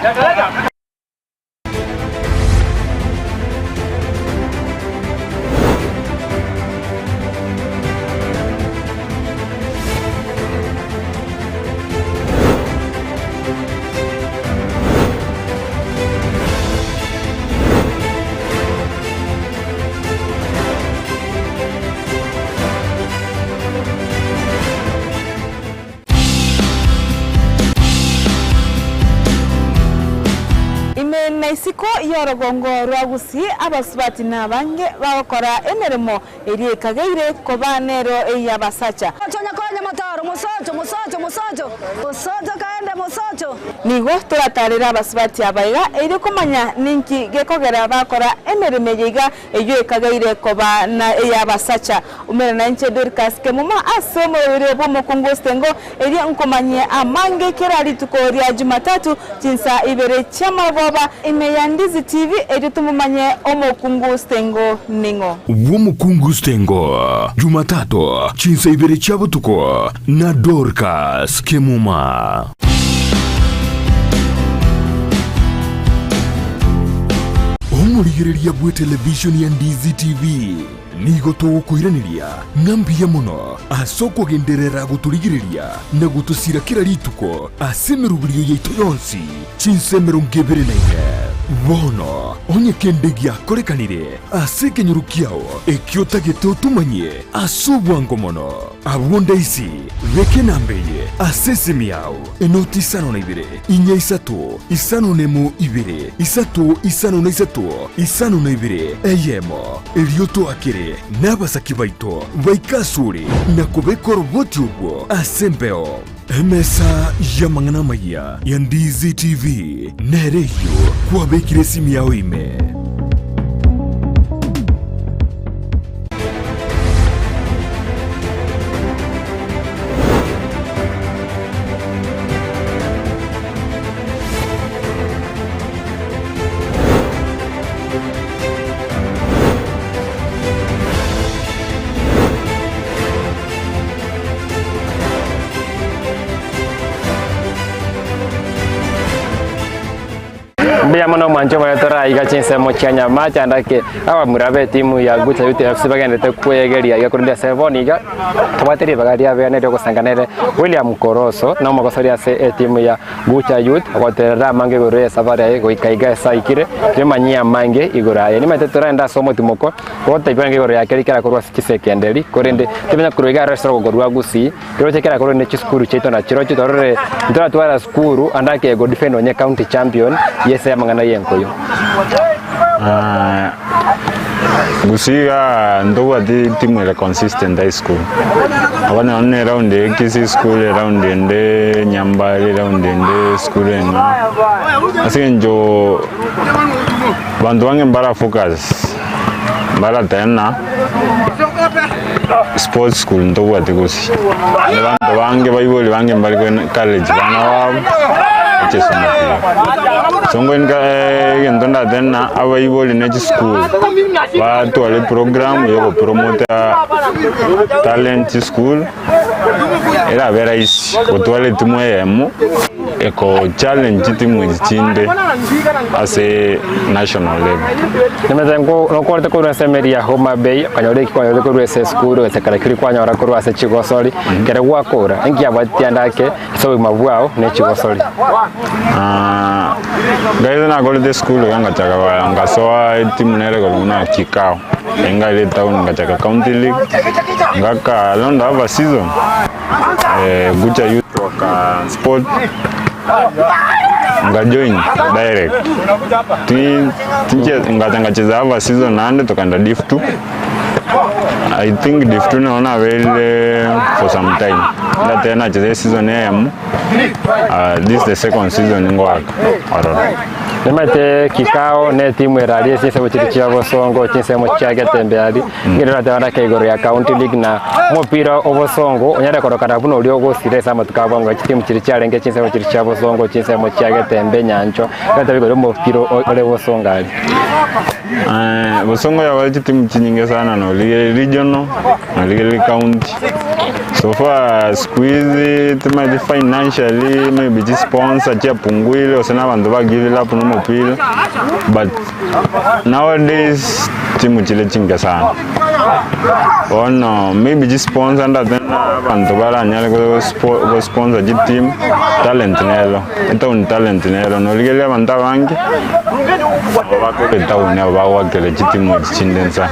Ime na isiko y'orogongo rwa Gusii abasubati nabange bagokora emeremo eria ekageire koba nero ey'abasacha. Nigo toratarere abasubati aba iga erio komanya ninki gekogera bakora emeremo eye iga Eyio ekageire koba na ey'abasacha. Umera nainche Dorcas Kemuma ase omoroberi bw'omokungu Ostengo, erio nkomanyie amange kera rituko ria Jumatatu chinsa ibere chi'amarogoba ime ya Ndizi TV erio tomomanye omokungu Stengo ning'o. Bw'omokungu Stengo, Jumatatu chinsa ibere chia botuko na Dorcas Kemuma. Omorigereria bw'etelevishoni ya Ndizi TV nigo togokoiraneria ng'a mbuya mono ase okogenderera gotorigereria na gotosira kera rituko ase emeroberio yaito yonsi chinsa 24. Bono onye kende giakorekanire ase ekenyoro kiao ekio otagete otomanyie ase obwango mono, Abwo ndaisi, beka enamba eye ase esimi yao, enoti isano na ibere, inya isato, isano nemo ibere, isato isano na isato, isano na ibere, eyemo. Erio toakere nabasaki baito baike asore na kobeka oroboti orwo ase embeo. Emesa y'amang'ana amayia ya Ndizi TV nere eyio kwabekire esimi yao ime. Mbuya mono mwanche omone toraiga chinsemo chia Nyamache ande ake abamura b'etimu ya Gucha Youth FC bagenderete kwegeria iga korende ase bono iga tobwate ribaga ria beene riogosanga nere William Koroso na omogosori ase etimu ya Gucha Youth ogoterera amange igoro y'esafari aye goika iga ase aikire rimanyie amange igoro aye. Nimanyete toragende ase omotimoko Gotebiwa nigo igoro ya keria kerakorwe ase chisekenderi, korende timanya korwa iga ase orogongo rwa Gusii, roche kerakorwe ne chisukuru chiaito nachirochio torore ntoratwara sukuru ande ake go defend onye county champion yese amang'ana y'enkoyo. Gusii igaa ntobwati timu ere consistent high school, okonyora buna eround eye Kisii school, eround ende Nyambari, eround ende sukuru ende, ase eng'encho Abanto bange mbara focus mbaratena sports school ntobwati gose, naende abanto bange baibori bange mbari ko encourage bana babo gochesa omopira. So ngo egento ndatene abaibori ne chisukuru batware eprogram ya ogopromota talent chisukuru. Erabe rahisi gotwara etimu eyemo eko challenge chitimu echi chinde ase national level. Nimanyete nokwarete korwa ase emeri ya Homa Bay, okanyora eki kwanyorete korwa ase esukuru gose kera keria kwanyora korwa ase chigosori, ekero gwakora, inki kiabwatetie ande ake ase obogima bwao ne chigosori? Guys nakorete esukuru iga ngachaka koyanga ngasoa etimu nere korwa buna Kikao, enga ere etown ngachaka county league, ngaka around half a season Gucha youth waka sport nga join direct Ti- tinche ngacha ngacheza half a season naende tokaenda div 2 I think div 2 nabo nabeire for some time ndatebe nacheza eseason eyemo this is the second season ngoaka ororo. Nimanyete Kikao ne etimu ere aria ase chinsemo chiria chia bosongo, chinsemo chia Getembe aria, nigo toratebe ake igoro ya county league na omopira o bosongo onyare korokana buna oria ogosira ase amatuko a bwango, chitimu chiria chiarenge chinsemo chiria chia bosongo, chinsemo chia Getembe, Nyanchwa, toratebe igoro ya omopira ore bosongo aria. Bosongo yabwate chitimu chinyinge sana norigereria regional, norigereria county. So far siku hizi timanyeti financially maybe chisponsor chiapunguire gose na abanto ba give up na omopira but nowadays timu chire chinke sana. Bono maybe chisponsor ndate na abanto baranyare go gosponsor chitimu talent nero. Etown talent nero norigereria abanto abange nabo bakorwa etown abo bagoakera chitimu echi chinde nsa.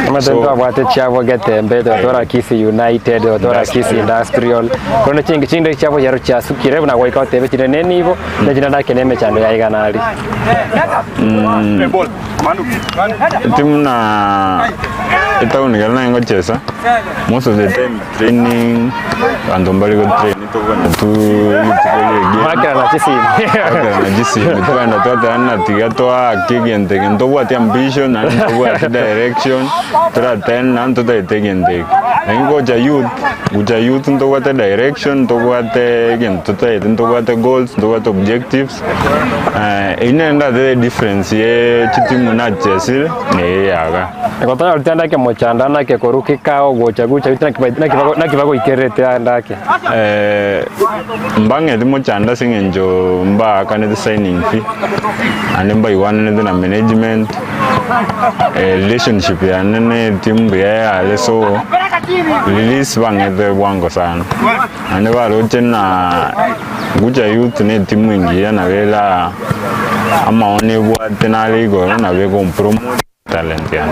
Omanyete So ntwabwate chiabo Getembe, twatora Kisii United, twatora Kisii Industrial, korende chingi chinde chiabo chiaro chiasukire buna goika otebe chinde nenibo, na chinde nake na emechando ya igana aria. Etimu na etown ekero naye ngochesa most of the time training abanto mbari go train tokogenda tu rituko ria egame Mwakerana chisimi. twakerana chisimi twagenda twatebana tiga toake egento eke ntobwati ambition naende ntobwati direction toratene naende totagete egento eke. Lakini gocha youth, gocha youth ntobwate direction ntobwate egento totagete ntobwate goals ntobwate objectives Eyio nere ndatebe difference ye chitimu nachesire na eye yaga. Igo tonyoreti ande ake mochando ande ake korwa kikao gocha gocha gocha naki ba- naki bago- naki bagoikererete ande ake. Mbang'eti mochando ase eng'encho mbaakanete signing fee, naende mbaigwananete na management, relationship yane na etimu mbuya yare so release bang'ete bwango sana. Naende baroche na Gucha Youth ne etimu engiya nabo ere amaono ebwate nare igoro nabo egompromote talent yane.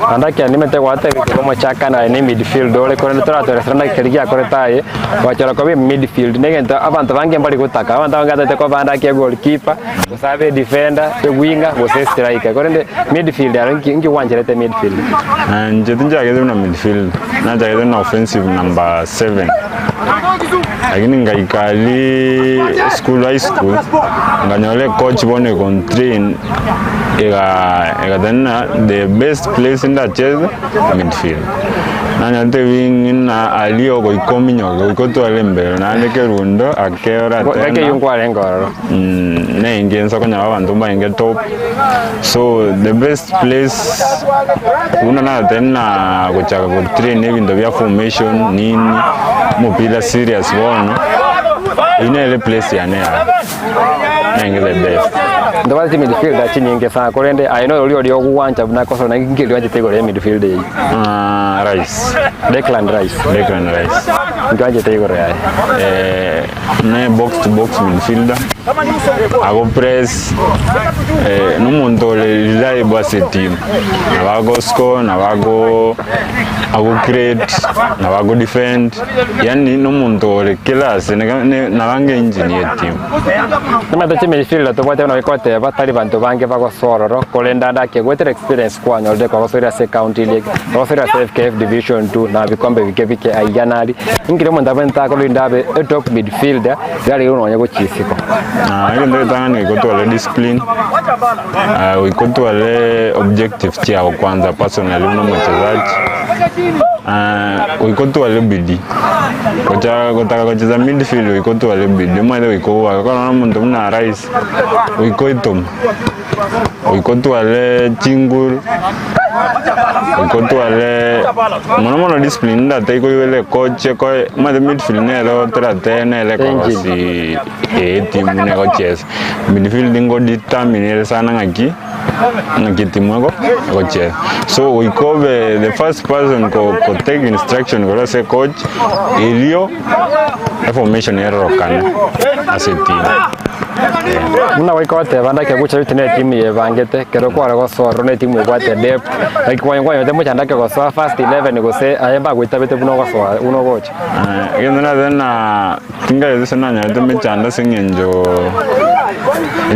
Naende ekiagera nimanyete gwatebia korwa omochakano aye ne midfield ore korende toratoresera naki keria giakorete aye gwachora koba emidfield na egento abanto bange mbari gotaka abanto abange batagete koba ande ake egoalkeeper gose abe edefender, ewinger gose estriker korende midfield aro nki nki gwancherete midfield? Inche tinchagete buna midfield, nachagete buna offensive number 7. Lakini ngaika aria esukuru high school, nkanyora ecoach bono egontrain ega egateba ng'a the best place ndacheze midfield. Nanyora wing ng'a aria ogoika ominyoke goika otware embero naende kerundo ake oratebe Gaki eyio nkwarenge ororo. Nenge nsa konyora abanto mbarenge top so the best place buna naratebe na gochaka go train ebinto bia formation nini omopira serious bono eyio nere place yane ya nenge the best. Ntobwate chimidfielder chinyinge sana korende aye noro oria ogwancha buna kosora naki nki oanchete igoro ya emidfield eyio? Rice. Declan Rice. Declan Rice. Nki oanchete igoro yaye? Ne box to box midfielder, ago press, na omonto ore reliable ase etimu, nabo ago score, nabo ago ago create, nabo ago defend, yaani na omonto ore kera ase nabo ange engine ya etimu. Nimanyete chimidfielder tobwate buna goteba tari banto bange bagosoa ororo korende ande ake goetera experience kwanyorire kwagosoire ase county league, kwagosoire ase FKF division 2 na bikombe bike bike aiga nari. Inki omonto abwenerete akore erinde abe a top midfielder, riarenge nonya gochia isiko. Egento getang'ani goika otware discipline, goika otware objectives chiago kwanza personally buna omochezaji, goika otware bidii, gocha gotaka gocheza midfield goika otware bidii, omanyete goika ogoaka, ekero omonto buna Rice, goika oitome. Goika otware chinguru, goika otware. Mono mono discipline ndatake koigwera ecoach ekoe omanyete midfield nero toratebe nere ekorosi etimu buna egochesa. Midfield ngo determine ere sana ng'aki ng'aki etimu ego egochesa. So goika obe the first person ko ko take instruction korwa ase ecoach erio eformation erorokane ase etimu. Buna goika goteba ndake gocha bite ne etimu yebangete, kero kware gosoa ororo ne etimu ebwate depth, like kwanya kwanyete mochando ake gosoa first 11 gose aye mbagoitabete buna ogosoa buna ogocha. Egento natebe na tinkaete ase nanyarete emechando ase eng'encho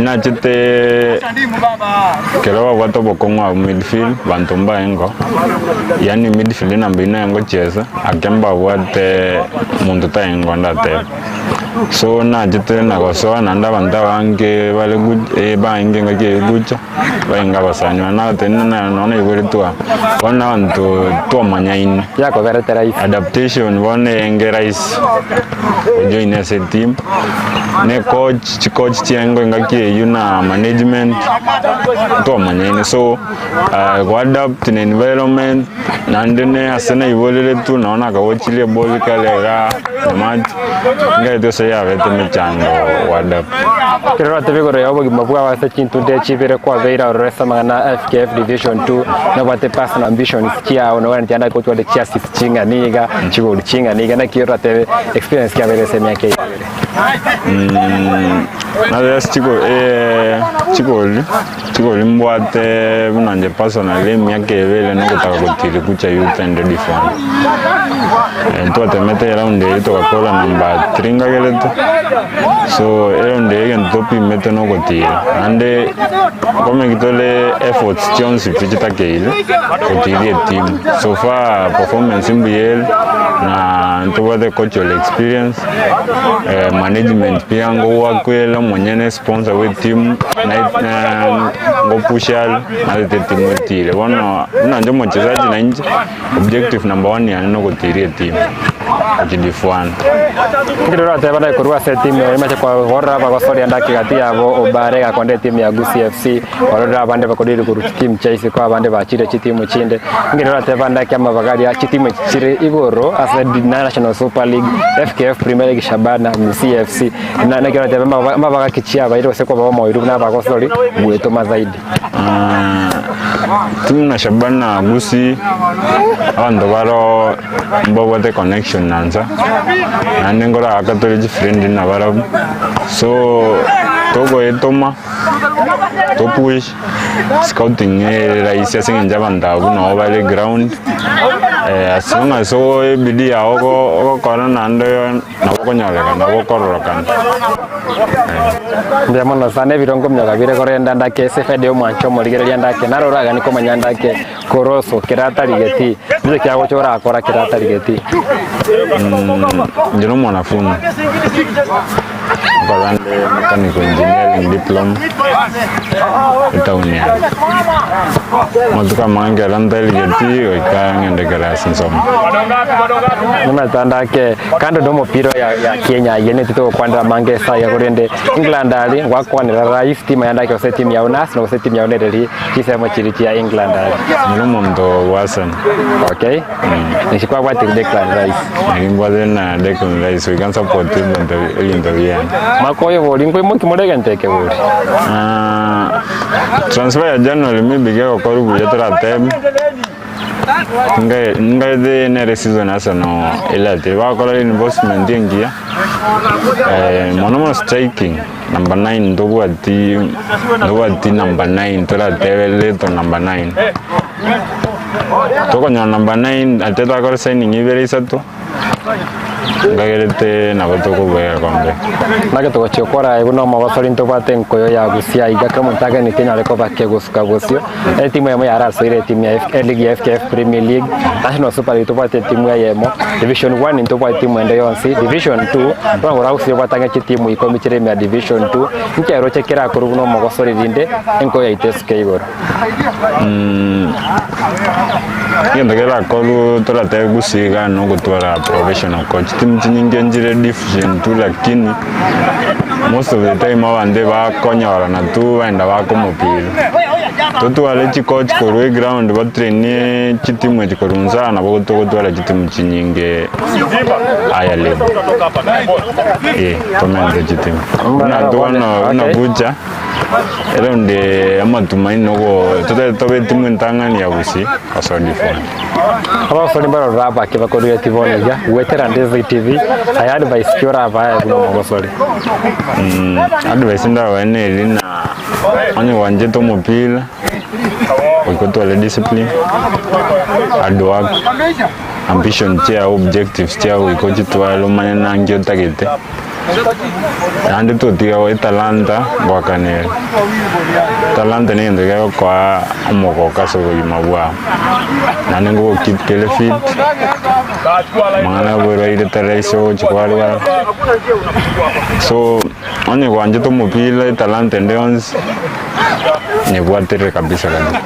nachete ekero babwate obokong'u abwo midfield banto mbaengo, yaani midfield enamba eywo naye ngochiesa ake mbabwate monto taengo ndatebe. So nachete na gosoa naende abanto abange bare good baenge engaki eye gocha, baenge abasani bane nagotebi ng'a nonya naiboretwe aa, bono abanto twamanyaine. Yakoberete rahisi. Adaptation bono enge rahisi, ojoine ase eteam, na ecoach, chicoach chiaengo engaki eywo na management, twamanyaine so Goadapt na environment naende ne ase naiboreretwe nonye nakagochirie ebori kare igaa nyamache ngaetwe ase yabete emechando goadapt. Ekero oratebe igoro ya obogima bwao ase chintunde chibere kwabeire aroro ase amang'ana a FKF Division 2 nobwate personal ambitions chiao nogwenereti naende gotware chiassist ching'ana iga, chigoli ching'ana iga naki oratebe experience kiabeire ase emiaka eye ebere? Naro ase chigoli. Chigori mbwate buna inche personally emiaka ebere nogotaka gotiri kucha youth and ready fund. Twatemete eround eye togakora number 3 ngagerete, so eround eye egento topimete nogotira naende nkomeki tore efforts chionsi pi chitakeire gotiria etimu. So far performance mbuya ere na ntobwate coach ore experience. Management pia ngogoakwera omonyene sponsor bwe etimu ngopusha are narete etimu etire. Bono buna inche omochesaji na inche objective number one yane nogotiria etimu gochidifwana. Ekero oratebe naye korwa ase etimu eye omache korora abagosoria ndaki gati yabo Obare gakonda etimu ya Gusii FC, orore abande bakorire korwa chitimu chia isiko abande bachire chitimu chinde. Ekero oratebe ndaki amabaga aria chitimu echi chire igoro ase National Super League, FKF Premier League Shabana, Gusii FC, na naki oratebe amabaga ki chiabaire gose koba omoiru buna abagosori gwetoma zaidi. Timu na Shabana Gusii abanto baro mbabwate connection na nsa naende nkoragaka tore chifriend nabarabwo so togoetoma topush scouting ere rahisi ase eng'encho abanto abwo nabo bare ground as long as ebidii yago ogokora naende nabo okonyorekana nabo okororokana. Mbuya mono sana ebirongo mioga bire korenda ndake ase efaida y'omwancho omorigereria ndake naro oraganie komanya ndake koroso kera atarigeti niche kiagocha orakora kera atarigeti. Inche na omwanafunzi nkora nde mechanical engineering diploma etown ya amatuko amange ekero ntarigeti goika ng'ende class nsome. Nimanyete ndake Kando nomopira ya ya Kenya aye netete gokwanera amange ase aya korende England aria ngwakwanera rais timu yande ake gose timu yao na Arsenal gose timu yao nereri chisemo chiri chia England aria. Nere omonto bwa Arsenal. Okay. Naki kwabwatire Declan Rice? Naki mbwatire na Declan Rice goika nsupport ebinto ebinto biane. Mwaka oyo bori nkoimoki more egento eke bori? Transfer ya January maybe gegokorwa buya toratebe. Ngaethe nere season Arsenal elate bagokora reinforcement engiya mono mono striking number 9 ntobwati ntobwati number 9 toratebe leto number 9 tokonyora number 9 ate twakora signing ibere isato. Nkagerete nabo tokobua egekombe. Naki togochia gokora aye buna omogosori ntobwate enkoyo ya gusia iga kera omonto ageneti enyare koba kegosuka bosio. Etimu eyemo yarasoire etimu ya eligi ya FKF Premier League, National Super League tobwate etimu eyemo, Division 1 ntobwate etimu ende yonsi, Division 2 bono ngora gusii obwate ang'e chitimu ikomi chire ime ya Division 2, nkeroche kerakorwe buna omogosori rinde enkoyo yaito esuke igoro. Egento kerakorwe toratebe gusii iga nogotwara professional coach. Timu chinyinge nchire division two lakini most of the time abanto ebakonyorana tu baenda baka omopira. Totware chicoach korwa eground batrainie chitimu echi korwa inse aa nabo togotwara chitimu chinyinge higher level. Eh, tomente chitimu. Buna bono buna Gucha, eraundi amatumaini nogo totagete tobe etimu entang'ani ya Gusii ase D4. Abasori mbarorire abake bakorueti bono iga goetera Ndizi TV, aye advice ki orabae buna omogosori? Advice ndabae neri na onye gwanchete omopira goika otware discipline, hard work, ambition chiago, objectives chiago goika ochitware omanye nanki otagete, naende totiga etalanta ngoakana ere. Etalanta na egento kegokoa omogoko ase obogima bwao, naende ngogo keep kere fit, amang'ana ya oborwaire tari rahisi ogochi kwarwara, so onye gwanchete omopira etalanta ende yonsi, nyebwaterere kabisa kabisa.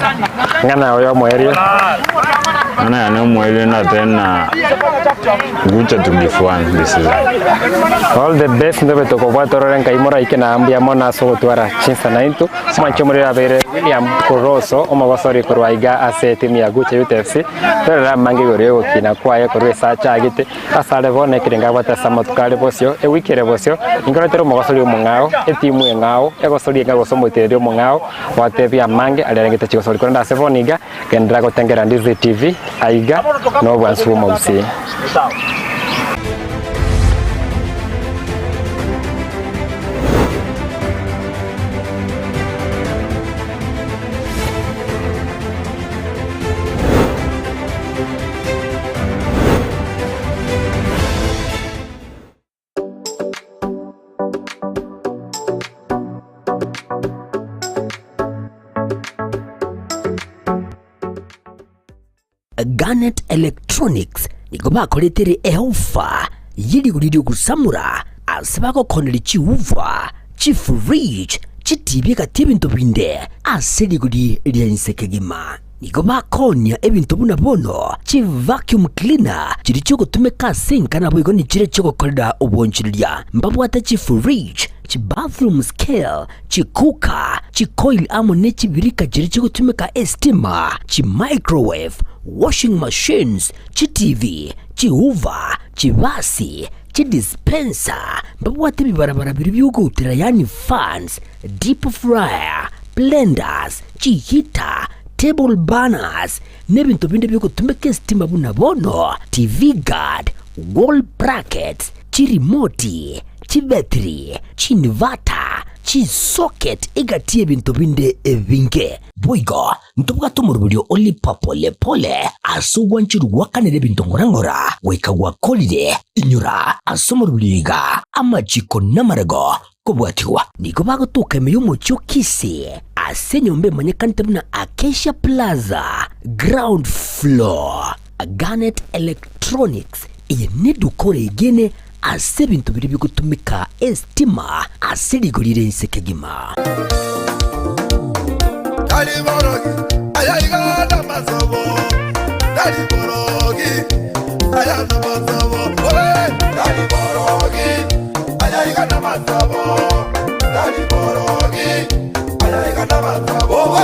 Ng'ana oyo omoerio. Ng'ana yane omoerio natebe na Gucha to be fun this season. All the best ntobe tokobwata orore nkai moraike na mbuya mono ase ogotwara chinsa naintwe. Omwanchi omorero abeire William Koroso omogosori korwa iga ase etimu ya Gucha Youth FC. Torore amange igoro yogokina kwaye korwa ase achagete ase are bono ekerengo abwate ase amatuko are bosio ewiki ere bosio inkoretera omogosori omong'ao etimu eng'ao egosori enga gose omoitereri omong'ao gwatebia amange aria arengete chigosori korende ase bono iga Genderera gotengera Ndizi TV aiga nobwansu bw'omogusii. Garnet Electronics nigo bakoretere eofa ye rigori ri'ogosamora ase bagokoneria chiuva, chifridge, chitibi egati ebinto binde ase rigori ria inse kegima. Nigo bakoonia ebinto buna bono chi-vacuum cleaner chiria chiogotumeka ase enka naboigo nechiria chiogokorera obonchoreria. Mbabwate chi-fridge, chi-bathroom scale, chi-cooker, chi-coil amo ne chibirika chiria chigotumeka estima, chi-microwave, washing machines, chi-TV, chi-hoover, chibasi, chi-dispenser. Mbabwate ebibarabara biria biogoutera yaani fans, deep fryer, blenders, chihita, table burners, na ebinto binde biogotumeka esitima buna bono TV guard, wall brackets, chirimoti, chibetiri, chiinverter, chisocket egati y'ebinto binde ebinge. Boigo ntobwate omoroberio o lipa pole pole ase ogwancherwa gwakanera ebinto ng'ora ng'ora goika gwakorire. Inyora ase omoroberio iga amachiko namarego Kobwatigwa nigo bagotoka ime y'omochie o Kisii ase enyomba emanyekanete buna Acacia Plaza, ground floor. Garnet Electronics, eye neduka oregene ase ebinto biria bigotumeka estima ase rigori rire inse kegima. Tari borogi, aya iga namasobo. Tari borogi, aya namasobo. Oe, tari borogi, aya iga namasobo. Tari borogi, aya iga namasobo.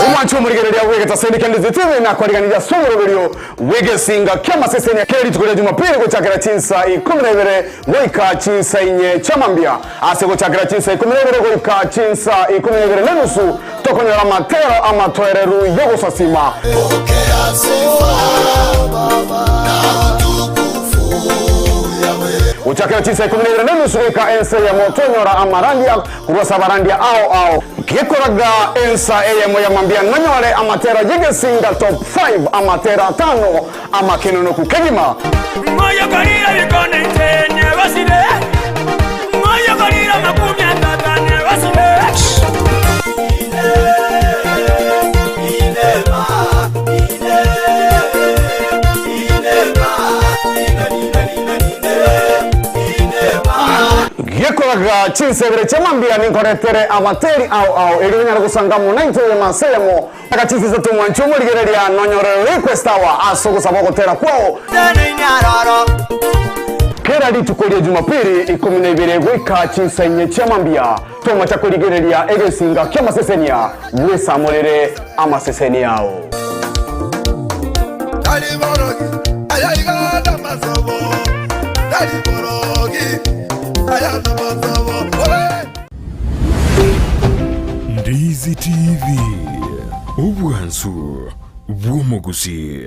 Omwanchi omorigereria bw'egetaseni kia Ndizi TV nakwariganirie ase omoroberio bw'egesinga ki'amasesenia kera rituko ria Jumapili gochakera chinsa ikomi na ibere goika chinsa inye chi'amambia. Ase gochakera chinsa ikomi na ibere goika chinsa ikomi na ibere nenusu tokonyora amatero amatoereru y'ogosasima. Gochakera chinsa ikomi na ibere nenusu goika ensa eyemo tonyora amarandia korwa ase abarandia ao ao. Gekoraga ensa eyemo ya mambia nonyore amatera y'egesinga top 5 amatera atano amakenonoku kegima. Moyokorire ebikone inche negosire, moyokorire amakumi atata negosire. Gekoraga chinsebere chia mambia ninkoretere abateri ao ao erio onyare gosanga amo naintwe eyemo ase eyemo. Aka chinsa isato mwanche omorigereria nonyore request hour ase ogosaba ogotera kwao. Kera rituko ria Jumapili 12 goika chinsa inye chia mambia, tomacha korigereria egesinga ki'amasesenia, bwesamorere amasesenia ao. Tari borogi, aya iga namasobo. Tari borogi, aya namasobo. Ole! Ndizi TV, obwansu bw'omogusi.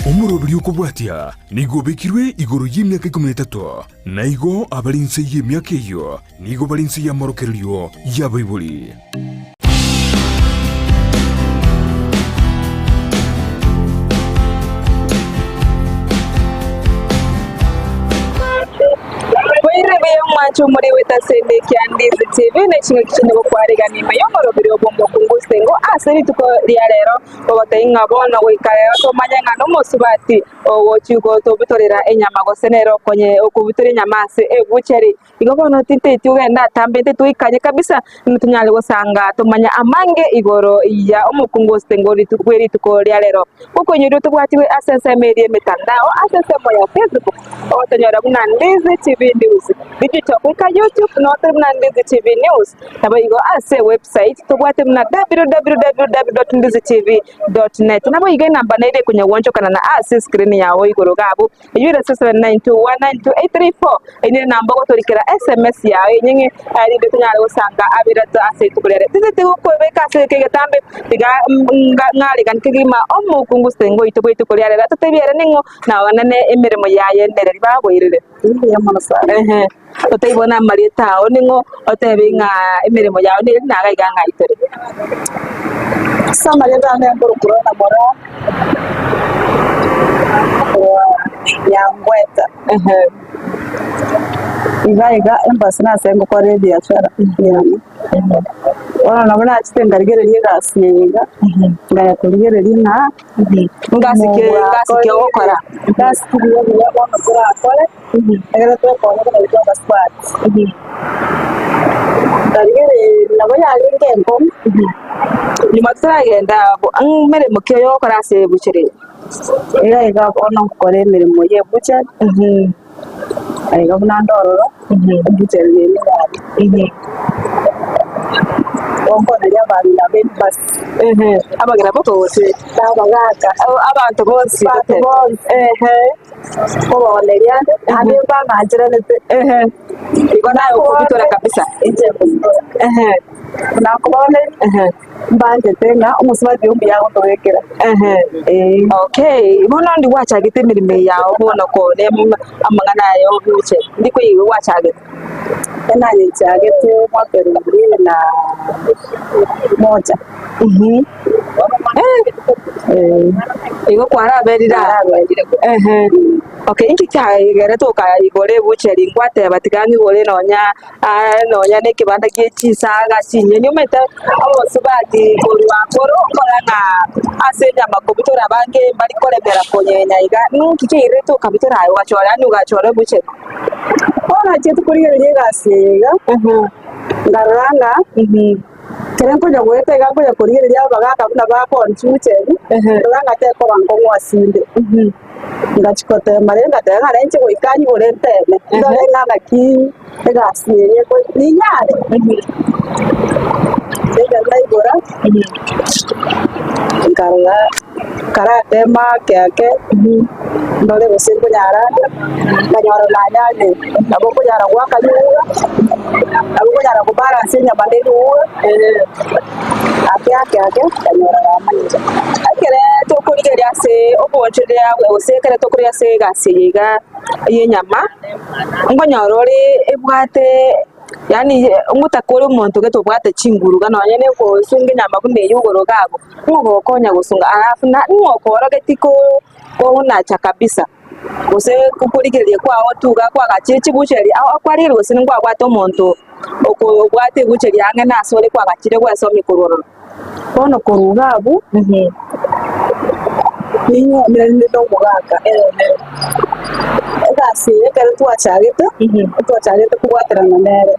Omoroberi okobwatia nigo obekirwe igoro y'emiaka ikomi na etato, na igo abare inse y'emiaka eyio nigo bare inse y'amorokererio y'abaibori. Boire buya omwancho omore bw'etasende ekia Ndizi TV ne chingaki chinde gokwarigania ime y'omoroberi obwo omokungu Osengo ase rituko ria rero. Ogotebia ng'a bono goika rero tomanye ng'a nomosubati ogochia gotobutorera enyama gose nere okonye okobutora enyama ase ebucheri. Igo bono tinteti ogende atambe intwe toikanye kabisa inwe tonyare gosanga tomanye amange igoro ya omokungu ose bwe rituko ria rero. Gokoinyorwa tobwatigwe ase ensemo eria emetandao ase ensemo ya Facebook ogotonyora buna Ndizi TV News Digital goika YouTube noo tore buna Ndizi TV News. Naboigo ase website tobwate buna www.ndizitv.net. Naboigo enamba nere ekonyagwonchokana na ase screen yao igoro iga abwo, eyio ere 0792192834. Eyio nere enamba ogotorikera sms yao enyeng'e erinde tonyare gosanga aberato ase rituko riare. Tinteti gokobeka ase egeka egetambe tiga ng'aregani kegima omokungu sengo oito bw'rituko riare atotebie ere ning'o na onene emeremo yaye nere ribaboirire. Mbuya mono sana. Ehe. Otebie bono amarieta ao ning'o, otebe ng'a emeremo yao nere naga iga ng'aitore. Ase amarieta ane nkorokwa Rona Moraa, korwa Nyangweta. Ehe. Iga iga embassy nase ngokora ebiashara yane. Bono nabo nachete nkarigereria egasi eye iga, nkaya korigereria ng'a Ngasi ki ngasi ki ogokora? Egasi ki buya buya bono torakore, ekero twekora buna intwe abasubati. Nkarigereria nabo yarenge enkong'u, Nyuma totaragenda abwo, ang'o meremo ki oyogokora ase ebucheri eye? Iga iga bono nkokora emeremo ya ebuchari, aiga buna nde ororo, ebuchari eye yane. Gonkoneria abang'ina be embassy. Abang'ina boka gose? Na abagaka. Abanto bonsi Abanto gose? bonsi. Nkobaoneria ande, naende mbang'ancheranete. Igo naye okobitora kabisa? Inche nkobitora. Buna nkobaoneria, mbanchete ng'a omosubati oyo mbuya agotobekera. Eeh. Okay, bono ndi gwachagete emeremo eye yao bono kore amang'ana aya obuche, ndi koigwa gwachagete? Enanyenchagete omwaka elfu mbili na moja. Igo kwaraberire aa? Naraberire. Ehe. Okay, inki kiagerete okaigora ebucheri ngwateba tiga ng'igore nonya nonya na ekebanda gie chinsaga chinyeni omanyete omosubati korwa akoro okora ng'a ase enyama kobutora abange mbari koremera konyenya iga, ninki kiairete okabutora aye ogachora yaani ogachora ebucheri? Bono nachiete korigereria egasi eye iga, nkarora ng'a ekero nkonya goeta iga nkonya korigereria abagaka buna bakonchucha ebi, nkarora ng'a tekoba nkong'u ase inde. Ngachia gotema rende ngateba ng'a nainche goika nyigure nteme, ndore ng'a naki egasi eye eko ninyare. Ekero naigora, nkarora nkaratema ake ake, ndore gose nkonyara ande, nkanyora nanyarire, nabo nkonyara goaka riuga, nabo nkonyara kobalansi enyama na eriuga, ake ake ake, nkanyora namanyire. Ekere tokorigereria ase obonchoreria gose ekere tokorigereria ase egasi eye iga y'enyama, nkonyora ore ebwate yaani ngotaka ore omonto gete obwate chinguru iga nonye na ogosunga enyama buna eywo igoro iga abwo, ng'a ogokonya gosunga alafu na ng'a okoorogetie ko konacha kabisa, gose korigereria kwao tu iga kwagachire chibucheri ao kwarigereria gose nkwabwate omonto oko obwate ebucheri ang'e nase ore kwagachire gwesomia korwa ororo. Bono korwa iga abwo, ninywomeranie na omogaka. Egasi eye ekero twachagete, twachagete kobwaterana nere.